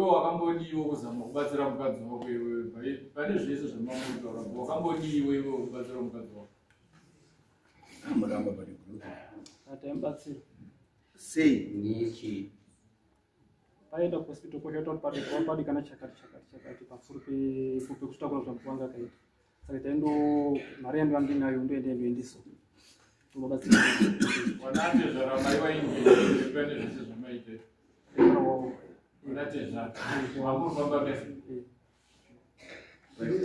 [SPEAKER 6] wakambodiwo kuzama kubatsira mukadzi wako iwewe pane zvese zvamamutaura, wakambodiwo iwewe kubatsira mukadzi wako?
[SPEAKER 4] Amuramba pari growth.
[SPEAKER 1] Taimubatsira.
[SPEAKER 3] Sei?
[SPEAKER 7] Nechi?
[SPEAKER 1] Paenda kuhospital kochaita kuti padikana chakati chakati chakati pamusoro pekuzvitakura zvamukuvanga akaita, saka taindo mari yando yandinayo ndoenda ndoendiso tobabatsira.
[SPEAKER 6] Wanatezvara mai wainge pane zvese zvamaita? Wanatezvara wamurifamba mese?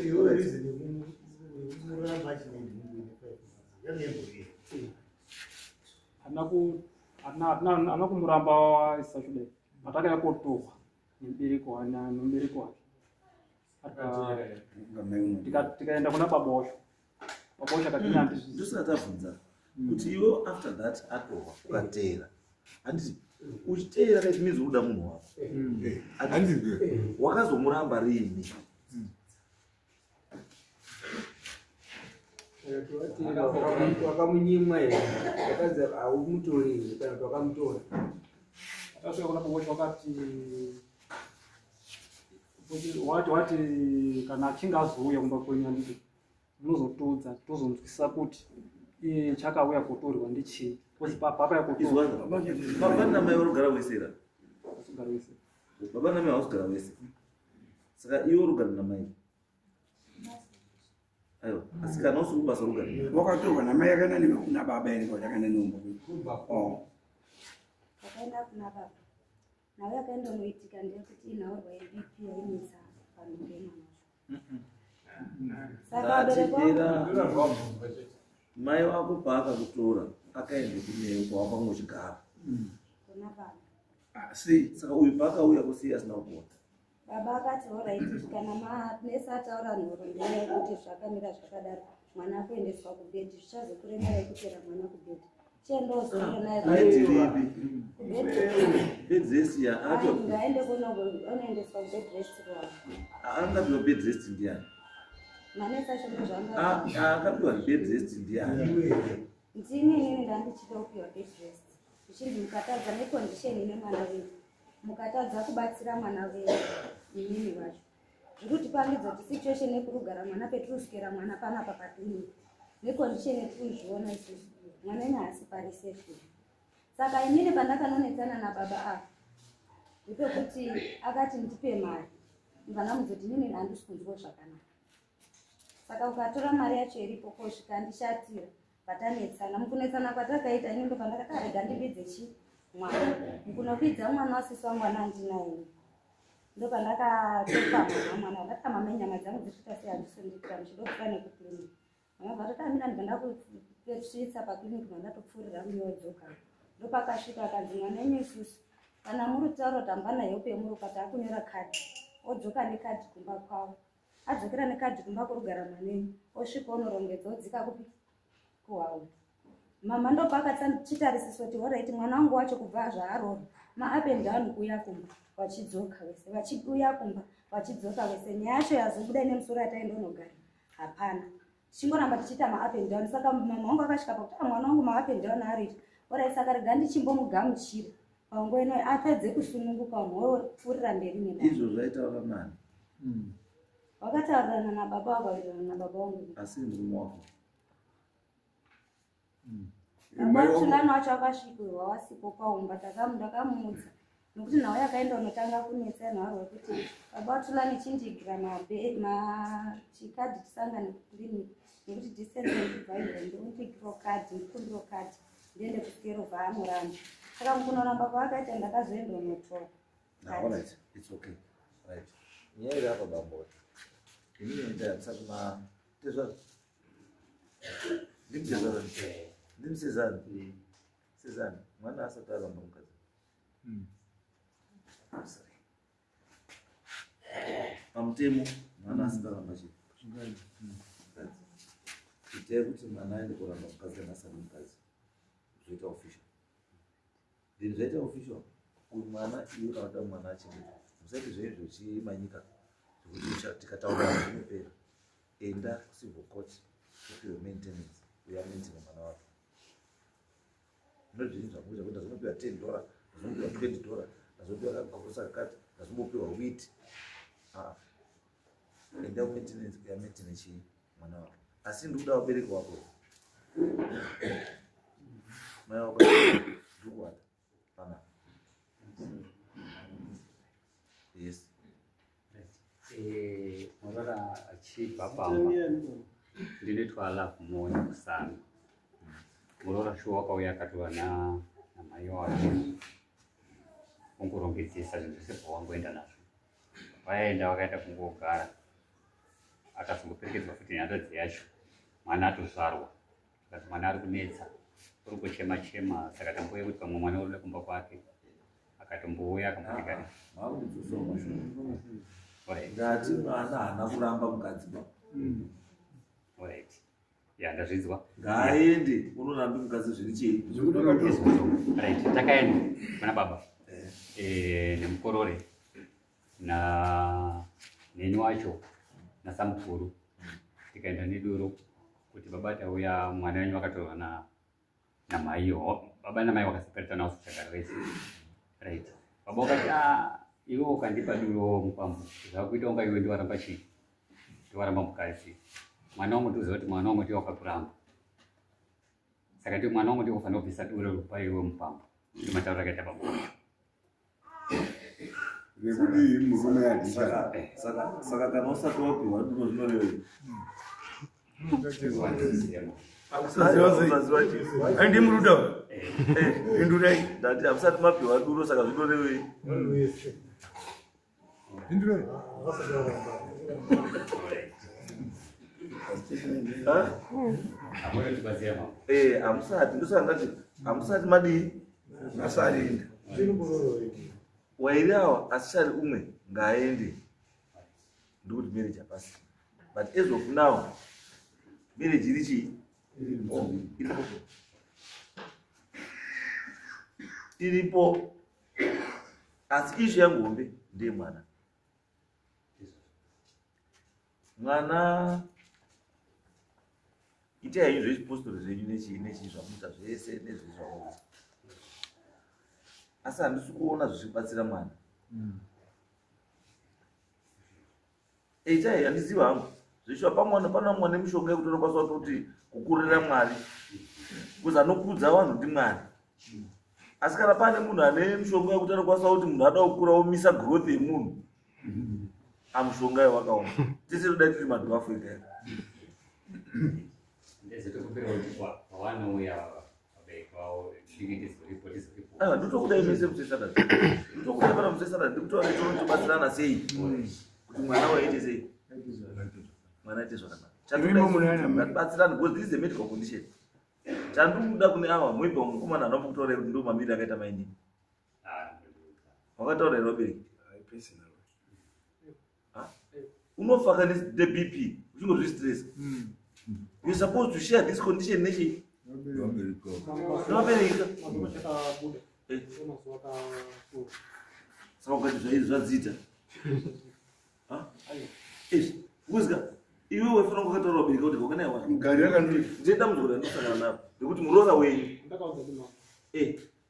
[SPEAKER 8] Iwe reason yekumuramba achine nhumbu ine 5 months yange imbori?
[SPEAKER 1] Hatina kumuramba isachudai, but akauya kotorwa nemubereki wake. Tikaenda kuna baba wacho, baba wacho akati handizvizi.
[SPEAKER 3] Ndosati abvunza kuti iwe after that atorwa ukateera, handiti? Uchiteera kaiti means uri kuda munhu wako.
[SPEAKER 5] Handiti?
[SPEAKER 3] Wakazomuramba riini?
[SPEAKER 7] Wakamunyimwa here? Wakanzi haumutori here kana kuti wakamutora?
[SPEAKER 1] Tasvika kuna baba wacho, wakati wati kana achinge azouya kumba kwenyu, handiti, munozotiudza tozonzwisisa kuti iye chakauya kotorwa ndichii, because papaya kotorwa.
[SPEAKER 3] Izwana, baba namai varikugara wese ra?
[SPEAKER 1] Kugara wese.
[SPEAKER 3] Baba namai havasi wese, saka iwe urikugara namai? Aiwa, asi kana usiri kubasa urikugara?
[SPEAKER 4] Wakatorwa namai akaenda nababa here kuti akaenda neumba? Oh.
[SPEAKER 2] Takaenda kuna baba nawe, yakaendonoitika ndeyekuti inhaurwa yeBP yainetsa panhumbu yemwana wacho, saka vabereki vangu
[SPEAKER 3] Ndatidera mai wako paakakutora akaenda kunewe kwawakanga uchigara?
[SPEAKER 2] Kuna baba.
[SPEAKER 4] Asi
[SPEAKER 3] Saka uyu paakauya kusiya asina kuona?
[SPEAKER 2] Baba akati alright, kana manesi ataura nhoroondo yekuti zvakamira zvakadaro, mwana akuendeswa kubhedhi, zvichazokuremerai kutera mwana kubhedhi, chiendozorora naye.
[SPEAKER 3] Bhedhi ripi?
[SPEAKER 2] Kubhedhi.
[SPEAKER 3] Bed rest ya akapiwa?
[SPEAKER 2] Ngaende kunoendeswa kubed rest kwavo.
[SPEAKER 3] Angapiwa bed rest ndiani?
[SPEAKER 2] Manesi acho ndozvanga.
[SPEAKER 3] Akapiwa bed rest ndiani?
[SPEAKER 2] Ndini, inini ndandichida kupiwa bed rest, zvichinzi mukatadza necondition ine mwana wenyu, mukatadza kubatsira mwana wenyu inini vacho, zviri kutipangidza kuti situation yekurugara mwana petiruswera mwana panapa pakliniki necondition yetirikuzviona isusu, mwana wenyu haasi pari safe. Saka inini pandakanonetsana nababa ava ndepekuti akati ndipe mari. Ndibva ndamudza kuti inini handisi kunzwa zvakanaka. Saka ukatora mari yacho iripo kosvika ndishatira, patanetsana. Mukunetsana kwatakaita, ini ndobva ndakati arega ndibidze chi mwana. Mukunobidza mwana wasisi wangu ana andinaini, ndopandakatopa mama mwana. Ndati, "Mama, nyama dzangu dzisvika sei, handisondikira muchidopfuura nekuclinic." Mama bva toti amira. Ndibva ndakusvitsa paclinic, mandatopfuurira kuyodzoka. Ndopakasvika akanzi, "Mwana wenyu isusu kana muri kutaura kuti hambana help yemuri ukati akunyora kadhi, odzoka nekadhi kumba kwavo." Adzokera nekadhi kumba kurugara mwana wenyu, osvika onorongedza, odzika kupi? Kuhawu. Mama ndopakachitarisisa kuti alright, mwana wangu wacho kubva zvaarora maup and down, kuuya kumba vachidzoka vese, vachiuya kumba vachidzoka vese. Nyaya yacho yazobuda nemusoro yataindonogara hapana, tichingoramba tichiita maup and down. Saka mama wangu akasvika pakuti, "Ah, mwana wangu maup and down ariita alright, saka rega ndichimbomugamuchira panguva ino apedze kusununguka, vanhu vopfuurira mberi nebasa."
[SPEAKER 3] Izvo zvaitaura nani?
[SPEAKER 2] Vakataurirana nababa, vakawirirana nababa wangu.
[SPEAKER 3] Asi murume wako?
[SPEAKER 2] Baba Tulani wacho akasvikirwa wasipo paumba. Ndakamuudza nokuti nhau yakaenda unotanga kunetsa nharo yekuti baba Tulani chindigira machikadhi tisangane kuclinic, nekuti distance ndibva ihombe, undigirawo kadhi, ndikumbirawo kadhi ndiende kusikero, vaanoramba. Saka mukunoramba kwaakaita, ndakazoenda unotora.
[SPEAKER 3] Nah, all right, it's okay. Right. Nyaya iri apa, bambo. Inini enda musati ma tezvazvo. Ndimutezvazvo. Ndimusezani. Sezani. Mwana asati aramba mukadzi. Sorry. Pamutemo mwana asati aramba chii? Mukadzi. Itai kuti mwana aende kuramba mukadzi kana asati mukadzi. Zvoita official. Then zvaita official. Uyu mwana, iwe kana kuda mwana achengetwa, musaite zvenyu zvochimanyika zvekuti tikataura zvinopera. Enda kucivil court, upiwe maintenance, uya maintain mwana wako. Ndozvinhu zvamuita kuti ndazonopiwa $10, ndazonopiwa $20, ndazopiwa kagosa kakati, ndazombopiwa wheat. Ah, enda kumaintenance, uya maintain chii? Mwana wako. Asi ndikuda vabereki wako, mai wako ndikuwata pana. Yes.
[SPEAKER 9] Murora achibva pamba, ndinoitwa Love Moyo Kusana. Murora shuwa wakauya akatova namai wake, ongorongedzesa zvinhu zvese pawangoenda nazvo. Vaenda vakaenda kungogara, akazongoperekedzwa futi nehanzvadzi yacho. Mwana atozvarwa, akati mwana ari kunetsa, uri kuchema chema, saka tambouya kuti pamwe mwana uri kumba kwake. Akatombouya akambotigara.
[SPEAKER 3] Makundidzosawo mashure. Ndati mwana haana kuramba mukadzi ba.
[SPEAKER 9] Alright, ya, ndazvinzwa.
[SPEAKER 3] Ngaaende unorambi mukadzi zviri chii?
[SPEAKER 9] Right, takaenda kuna baba nemukorore na neni wacho nasamukuru, tikaenda neduro kuti baba, tauya, mwana wenyu wakatorwa na namaiyo. Baba namai vakaseparata nawo sachagara vese. Right, baba wakati, "Ah, iwe ukandipa duro mukwambo, zvakuita unga iwe ndiwaramba chii? Ndiwaramba mukadzi. Mwana wangu, ndiuziva kuti mwana wangu ndiye wakakuramba, saka ndiyo mwana wangu ndiye ufanira kubvisa duro rupa iwe mukwambo." Ndiyo matauro akaita baba wacho.
[SPEAKER 5] Rekuti murume adisha.
[SPEAKER 3] Saka kana usati wapiwa duro zvinorevei?
[SPEAKER 4] Andimuruda pindurai.
[SPEAKER 3] Ndati hamusati mapiwa duro, saka zvinorevei?
[SPEAKER 5] Pindurai.
[SPEAKER 3] Ha?
[SPEAKER 9] Amwe tibatsira mama.
[SPEAKER 3] Hamusati, ndosaka ndati hamusati madii?
[SPEAKER 4] Masarinda.
[SPEAKER 3] Wairi awa asichari umwe ngaaende, ndikuti marriage hapasi. But as of now marriage iri chii? Iripo, iripo, asi issue yangu hombe ndeyemwana. Mwana itai henyu zvechipostori zvenyu nechii nechii zvamuita zvese nezvezvamuita, asi handisi kuona zvichibatsira mwana. Itai, handizivi hangu zvichiwa pamwana pana mwana nemishonga yekuti unokwanisa kutoti kukurira Mwari, because anokudza vanhu ndimwari. Asi kana pane munhu ane mishonga yekuti anokwanisa kuti munhu ada kukura omisa growth yemunhu. Amushonga iwo wakaoma. Tese toda tiri madwarf ega ega.
[SPEAKER 9] Ndezvetokumbira kuti pavanouya vabereki vavo ndinge ndizoripo tizoripo.
[SPEAKER 3] Aiwa, ndotokudai mese musesana. Ndotokudai pana musesana, ndikutaura kuti tobatsirana sei kuti mwana waite sei, mwana aite zvakanaka.
[SPEAKER 4] Imo munoona mai.
[SPEAKER 3] Ngatibatsirane because this is a medical condition. Chandikuda kune ava muibva mukomana anombo kutaura kuti ndo mamiri akaita mainini. Wakataura here vabereki? Unofa ka neBP uchingozvistress. You're supposed to share this condition nechi nevabereki.
[SPEAKER 1] Mazuva chakabuda. Mazuva akapfuura.
[SPEAKER 3] Saka ukati zvaizvi zvadziita izvi kuzika iwe waifanira kunge wakataura vabereki kuti kwakanaiwa
[SPEAKER 4] Mugari yakandoi.
[SPEAKER 3] Ndine dambudziko randosangana naro rekuti muroora wenyu
[SPEAKER 1] Ndakaudza ndimama.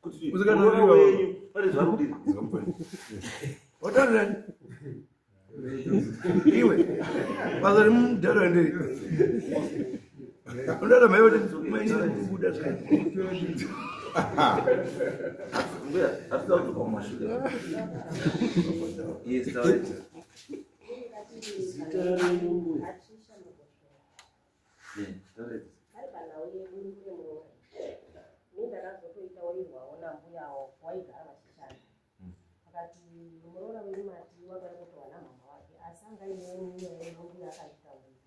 [SPEAKER 3] Kuti
[SPEAKER 4] Uzikana
[SPEAKER 3] muroora
[SPEAKER 4] ndiwe.
[SPEAKER 3] wenyu pane zvaari kudini.
[SPEAKER 4] Wataurani iwe basa remudhara ndei unoda mai kuti mainini kubuda zvai.
[SPEAKER 3] Mbuya, hatida kudzoka mumashure. Yes, tauraita.
[SPEAKER 7] Zita renyu, mbuya?
[SPEAKER 3] Eh, tauraita.
[SPEAKER 10] Ari panhau yebundu remuroora, ini ndakazotoita wairwawo nambuyawo waigara vachishanda. Akati muroora wenyu mati wakauya kutorwa namama wake, asi anga ainewo nyaya yemambuya akanditaurira.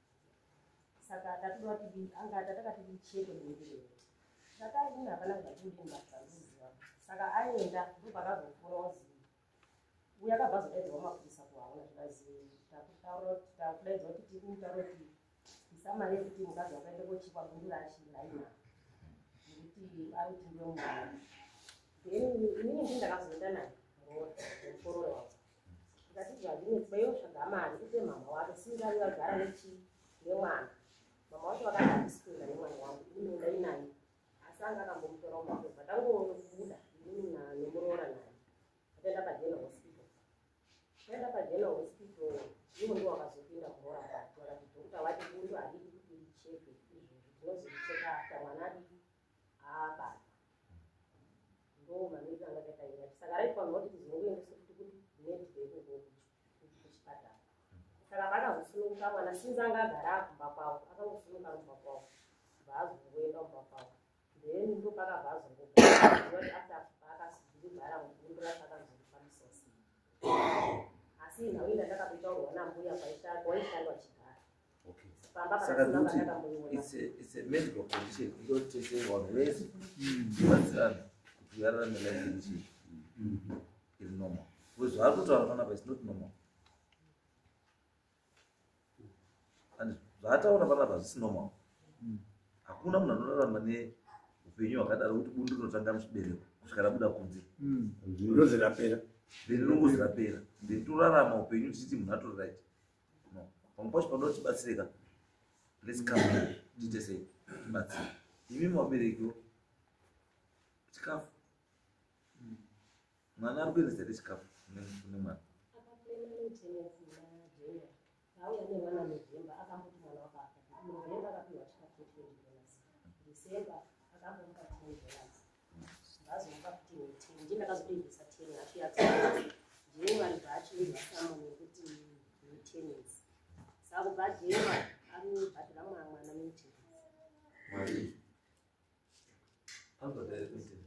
[SPEAKER 10] Saka tatoda kuti anga tatakati ticheke bundu rero. Saka ini hapana zvatodini zvandinoziva. Saka aenda, ndopakazofona wazi uyo akabva azodaidzwa mapurisa kuhauna, zvikazi takudaidzwa kuti tiri kumutaura kuti isamari yekuti mukadzi wakaenda kochekwa bundu rachi raina nekuti ari kuti ndiwe mwana. Then inini ndi ndakazoenda naye muroora mukororo wavo, ndikati zvazvinetswa iwo tsvaga mari upe mama wake singavi vagara nechi nemwana. Mama wacho vakati handisi kuenda nemwana wangu, inini ndai naye, asi anga akambomutora mumapepa. Tangobuda inini nemuroora naye, ataenda paGeneral Hospital. Taenda paGeneral Hospital, ivo ndiwo wakazopinda muroora mukati, vakati doctor vati bundu haridi kuti richekwe izvozvi, tinozoricheka after mwana adii abatwa. Ndo mamiriro anga akaita nyaya. Saka raifanirwa kuti tizongoendeswa kuti kuMedbay ikoko kuchipatara. Saka paakazosununguka mwana, sinzi anga agara kumba kwavo, akangosununguka kumba kwavo, bvaazongoenda kumba kwavo. Then ndo pakabva azongogara kuti after paakazogara bundu racho akazorifambisa sei. Asi nhau iyi ndandakatoitaurwa nambuya kwaishandwa chigara pamba.
[SPEAKER 3] Saka
[SPEAKER 10] Pakasina
[SPEAKER 3] ndikuti
[SPEAKER 10] pandakamboiona.
[SPEAKER 3] it's a medical condition inoti tese vanhu vese tibatsirane kuti vararame life iri chii, iri normal, because zvaari kutaura panapa is not normal, and zvaataura panapa hazvisi normal. Hakuna munhu anorarama neupenyu hwakadaro kuti bundu rinotanga muchibereko kusvika rabuda kunze.
[SPEAKER 4] Rozi rapera.
[SPEAKER 3] Then rinongozi rapera, then torarama upenyu tichiti munhu atori right. No, pamwe pacho panoda tibatsireka. Let's come here, tiite sei, tibatsire imi vaberekiwo. Chikafu, mwana ari kuendesa here chikafu kune mwana?
[SPEAKER 10] Akaclaima maintenance muna January, auya nemwana November, akamboti mwana wakafa. November akapiwa chikafu che$20, December akambomupa $10, vazomupa futi ne10. Ndiye ndakazotoibvisa 10 yacho yacho January, bva achiinzwa summon yekuti maintenance. Saka kubva January arikubhadhara mwana maintenance.
[SPEAKER 3] Mari anobhadhara maintenance?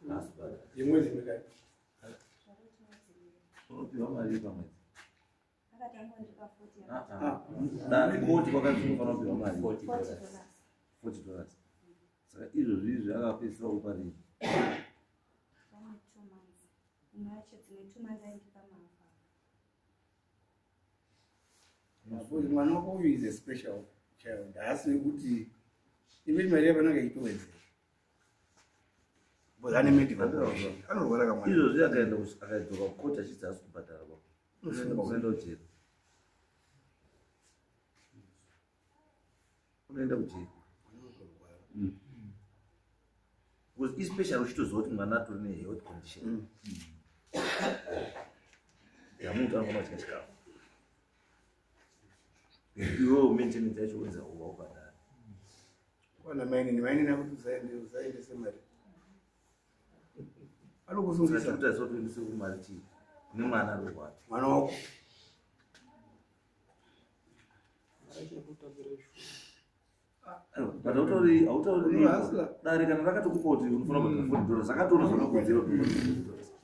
[SPEAKER 3] Haasi kubhadhara.
[SPEAKER 4] Yemwedzi mikati?
[SPEAKER 3] Unopiwa mari pamwedzi?
[SPEAKER 2] Akati angondipa 40.
[SPEAKER 3] Ah, ah. Dare koti kwakanzi unofanira kupiwa mari.
[SPEAKER 2] $40.
[SPEAKER 3] $40. Saka izvozvi izvi akapedzisira kupa rini?
[SPEAKER 2] Vane 2 months, imwe yacho dzimwe 2 months aindipa mahafu.
[SPEAKER 4] Because mwana wako uyu is a special child, haasi wekuti even mari yapananga itowedzera because ane medical condition, anorwara kamwana.
[SPEAKER 3] Izvozvi akaenda akadzoka kukoti achiti haasi kubhadhara kwa unoenda kujeri, unoenda kujeri, because especially uchitoziva kuti mwana atori nehealth condition yamuti anofanira kudya chikafu, iwewo maintenance yacho wenza uva ubhadhara.
[SPEAKER 4] Kwana mainini, mainini akuti usaendese mari, anokusungisa.
[SPEAKER 3] Saka tikutarisa kuti uendese kumari chii? Nemwana arikurwara.
[SPEAKER 4] Mwana wako.
[SPEAKER 3] But hautauri hautauri dare kana rakatokupa kuti unofanira kubhadhara $40 akatoona zvakakodzera kuti ubhadhare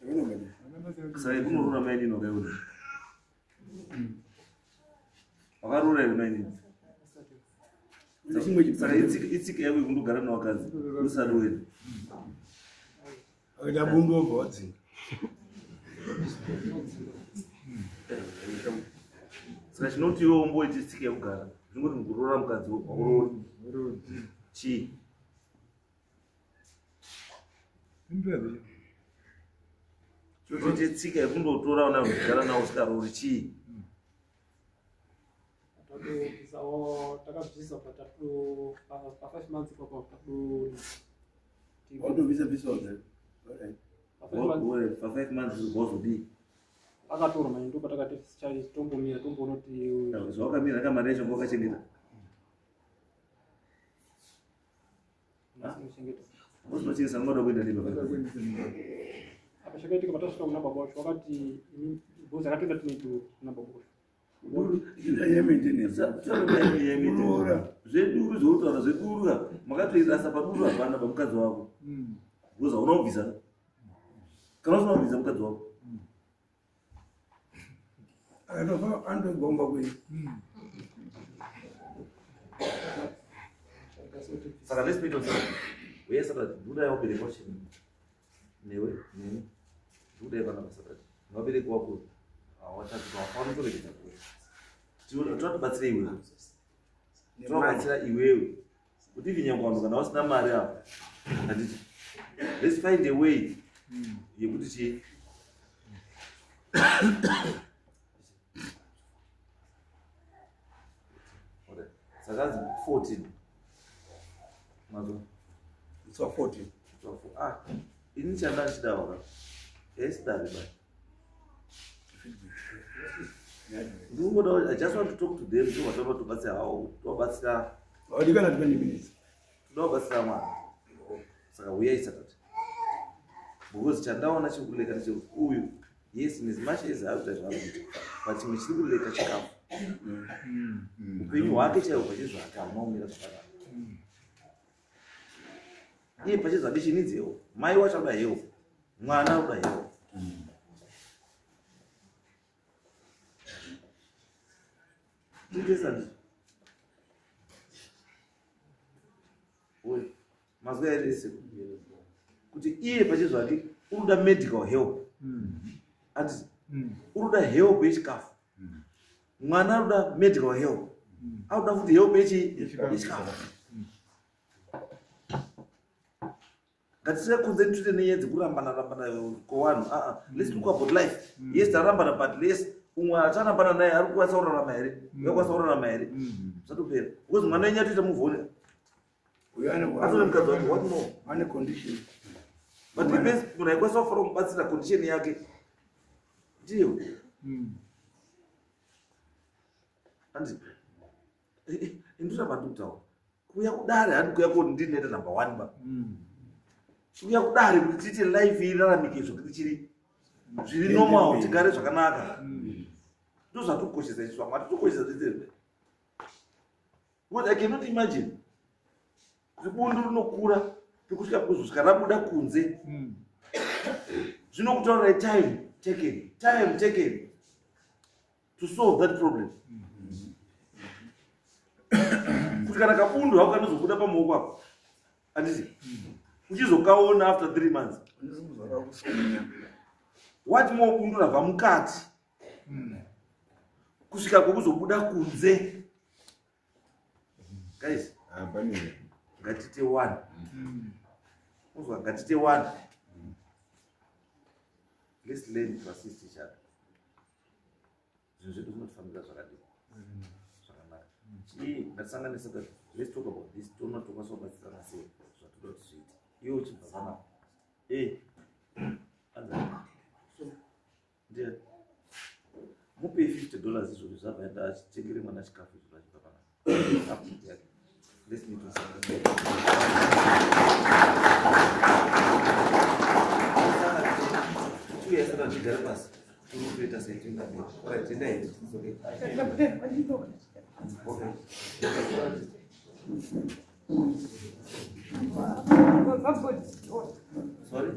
[SPEAKER 3] $40. Saka kunoroora mainini wakaiona. Wakaroora here mainini? Saka itsika yako yekundogara nevakadzi usati uende.
[SPEAKER 4] Akaita bundu wobva wadzinga.
[SPEAKER 3] Saka chinoti iwe umboite tsika yekugara zvingoti mukuroora mukadzi wakuroora chii? Chinotoite tsika yekundotora vana kugara navo usikaroori chii?
[SPEAKER 1] Takabvisa pa 5 months ipapo tado
[SPEAKER 4] Watobvisa bvisa.
[SPEAKER 3] Pa 5 months wazodii?
[SPEAKER 1] Akatorwa manje ndo patakati tombomira tomboona kuti
[SPEAKER 3] zvawakamira kamari yacho wakachengeta. Usinochengesa ngoda kuenda nemba.
[SPEAKER 1] Apa chakaitika patasvika kuna baba wacho wakati bhozi akatoenda tine duru kuna baba wacho.
[SPEAKER 3] Zveduru zvoutaura zveduru ka makatoirasa paduru hapana pamukadzi wako. Because hauna kubvisa. Kana usina kubvisa mukadzi wako.
[SPEAKER 4] Akatofa andogomba kwe.
[SPEAKER 3] Saka let's meet on Saturday. Uye Saturday ndikudai wabereki wacho newe neni ndikudai pana Saturday. Nevabereki wako hawachati hawafani kutoregedza kuuya. Totibatsira iwewe. Tobatsira iwewe. Kuti even nyangwe vanhu kana vasina mari apa. Handiti. Let's find a way yekuti chii. Saka hanzi 14. Mazuva.
[SPEAKER 4] It's 14.
[SPEAKER 3] Ah, ini chanda ndichida waka. Yes, dare ba. Ndingoda I just want to talk to them so whatever to batsira hawo, to batsira.
[SPEAKER 4] Wadikana 20 minutes.
[SPEAKER 3] Toda kubatsira mwana. Saka uyai Saturday. Because chandaona chikuleka ndechekuti uyu yes in as much as akuita zvaari kuita but chimwe chiri kuleka chikafu. Upenyu hwake chaihwo pachezvake hauna kumira zvakanaka. Iye pachezvake she needs help. Mai wacho anoda help. Mwana anoda help. Mazwi airese kuti iye pachezvake unoda medical help. Ati unoda help yechikafu. Mwana anoda medical help. Anoda futi help yechikafu. Ngatisaconcentrate nenyaya dzekurambana rambana kwevanhu. Let's look about life. Yes, tarambana but let's umwe acharambana naye ari kukwanisa kurarama here? Uyakwanisa kurarama here? Zvatopera. Because mwana wenyu atoita move on. Atone mukadzi wake, what more?
[SPEAKER 4] Ane condition.
[SPEAKER 3] But the best munhu aikwanisa kufanira kumubatsira condition yake ndiyo. Andi ndoramba ndikutaura. Kuuya kudare handi kuuya koti ndini ndaita number 1 ba. Kuuya kudare kuti tiite life iraramike zvokuti chiri zviri normal tigare zvakanaka. Ndozvatikukoshesa isu vamwe hatitokoshesa zvese. Because I cannot imagine kuti bundu rinokura pekusvika kuzosvika rabuda kunze. Zvinokutaurirai time taken, time taken to solve that problem. Kuti kana kabundu hako kanozobuda pamaoko ako handiti uchizokaona after 3 months. What more bundu rabva mukati kusvika kwekuzobuda kunze. Guys, ngatite one. Uzwa ngatite one. Let's learn to assist each other. Zvinhu zvedu zvinotifambira zvakadii zvakanaka. Chii ngatisangane Saturday. Let's talk about this. Toona tokwanisa kubatsirana sei zvatoda kuti zviite. Iwe uchibva panapa. Anza. Ndiye. Mupei $50 izvozvo zvabva enda achitengere mwana chikafu izvozvo achibva panapa. Let's meet on Saturday. Chiuya Saturday tigare pasi. Toita sei toenda mberi. Alright, endai. It's okay. Okay. Sorry?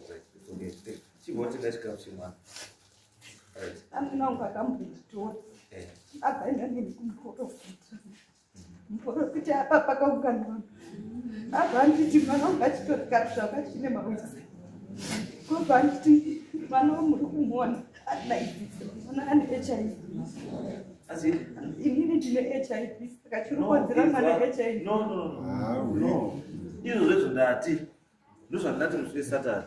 [SPEAKER 3] Right, it's okay. Chimbotenga chikafu chemwana. Right.
[SPEAKER 11] Amuna wangu akambonditora abvaenda neni kumuporofita. Muporofita apa pakaungana vanhu. Abva anditi mwana wangu achitorika zvaka chine mawisa. Kobva anditi mwana wamuri kumuona adaidzisa mwana ane HIV.
[SPEAKER 3] Asi
[SPEAKER 11] Inini ndine HIV saka chiri kukonzera mwana HIV.
[SPEAKER 3] No, no, no. No. Izvo zvezvo ndati. Ndozvandati musi weSaturday.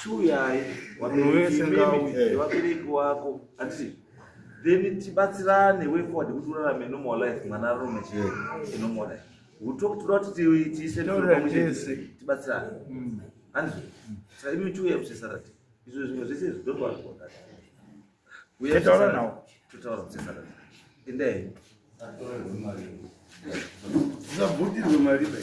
[SPEAKER 3] Chiuyai
[SPEAKER 5] Munhu wese ngauye.
[SPEAKER 3] vabereki wako. Handiti? Then tibatsirane way forward kuti urarame normal life mwana ararame chii normal life. Toda kuti tiise
[SPEAKER 4] Taura
[SPEAKER 3] pamwe chete,
[SPEAKER 4] tese.
[SPEAKER 3] tibatsirane. Handiti? Saka imi chiuyai musi weSaturday. Izvo zvimwe zvese izvi don't worry about that. Uyai
[SPEAKER 4] Totaura
[SPEAKER 3] musi weSaturday.
[SPEAKER 4] nawo.
[SPEAKER 3] Totaura musi weSaturday. Endai.
[SPEAKER 4] Usabvutirwe mari bai.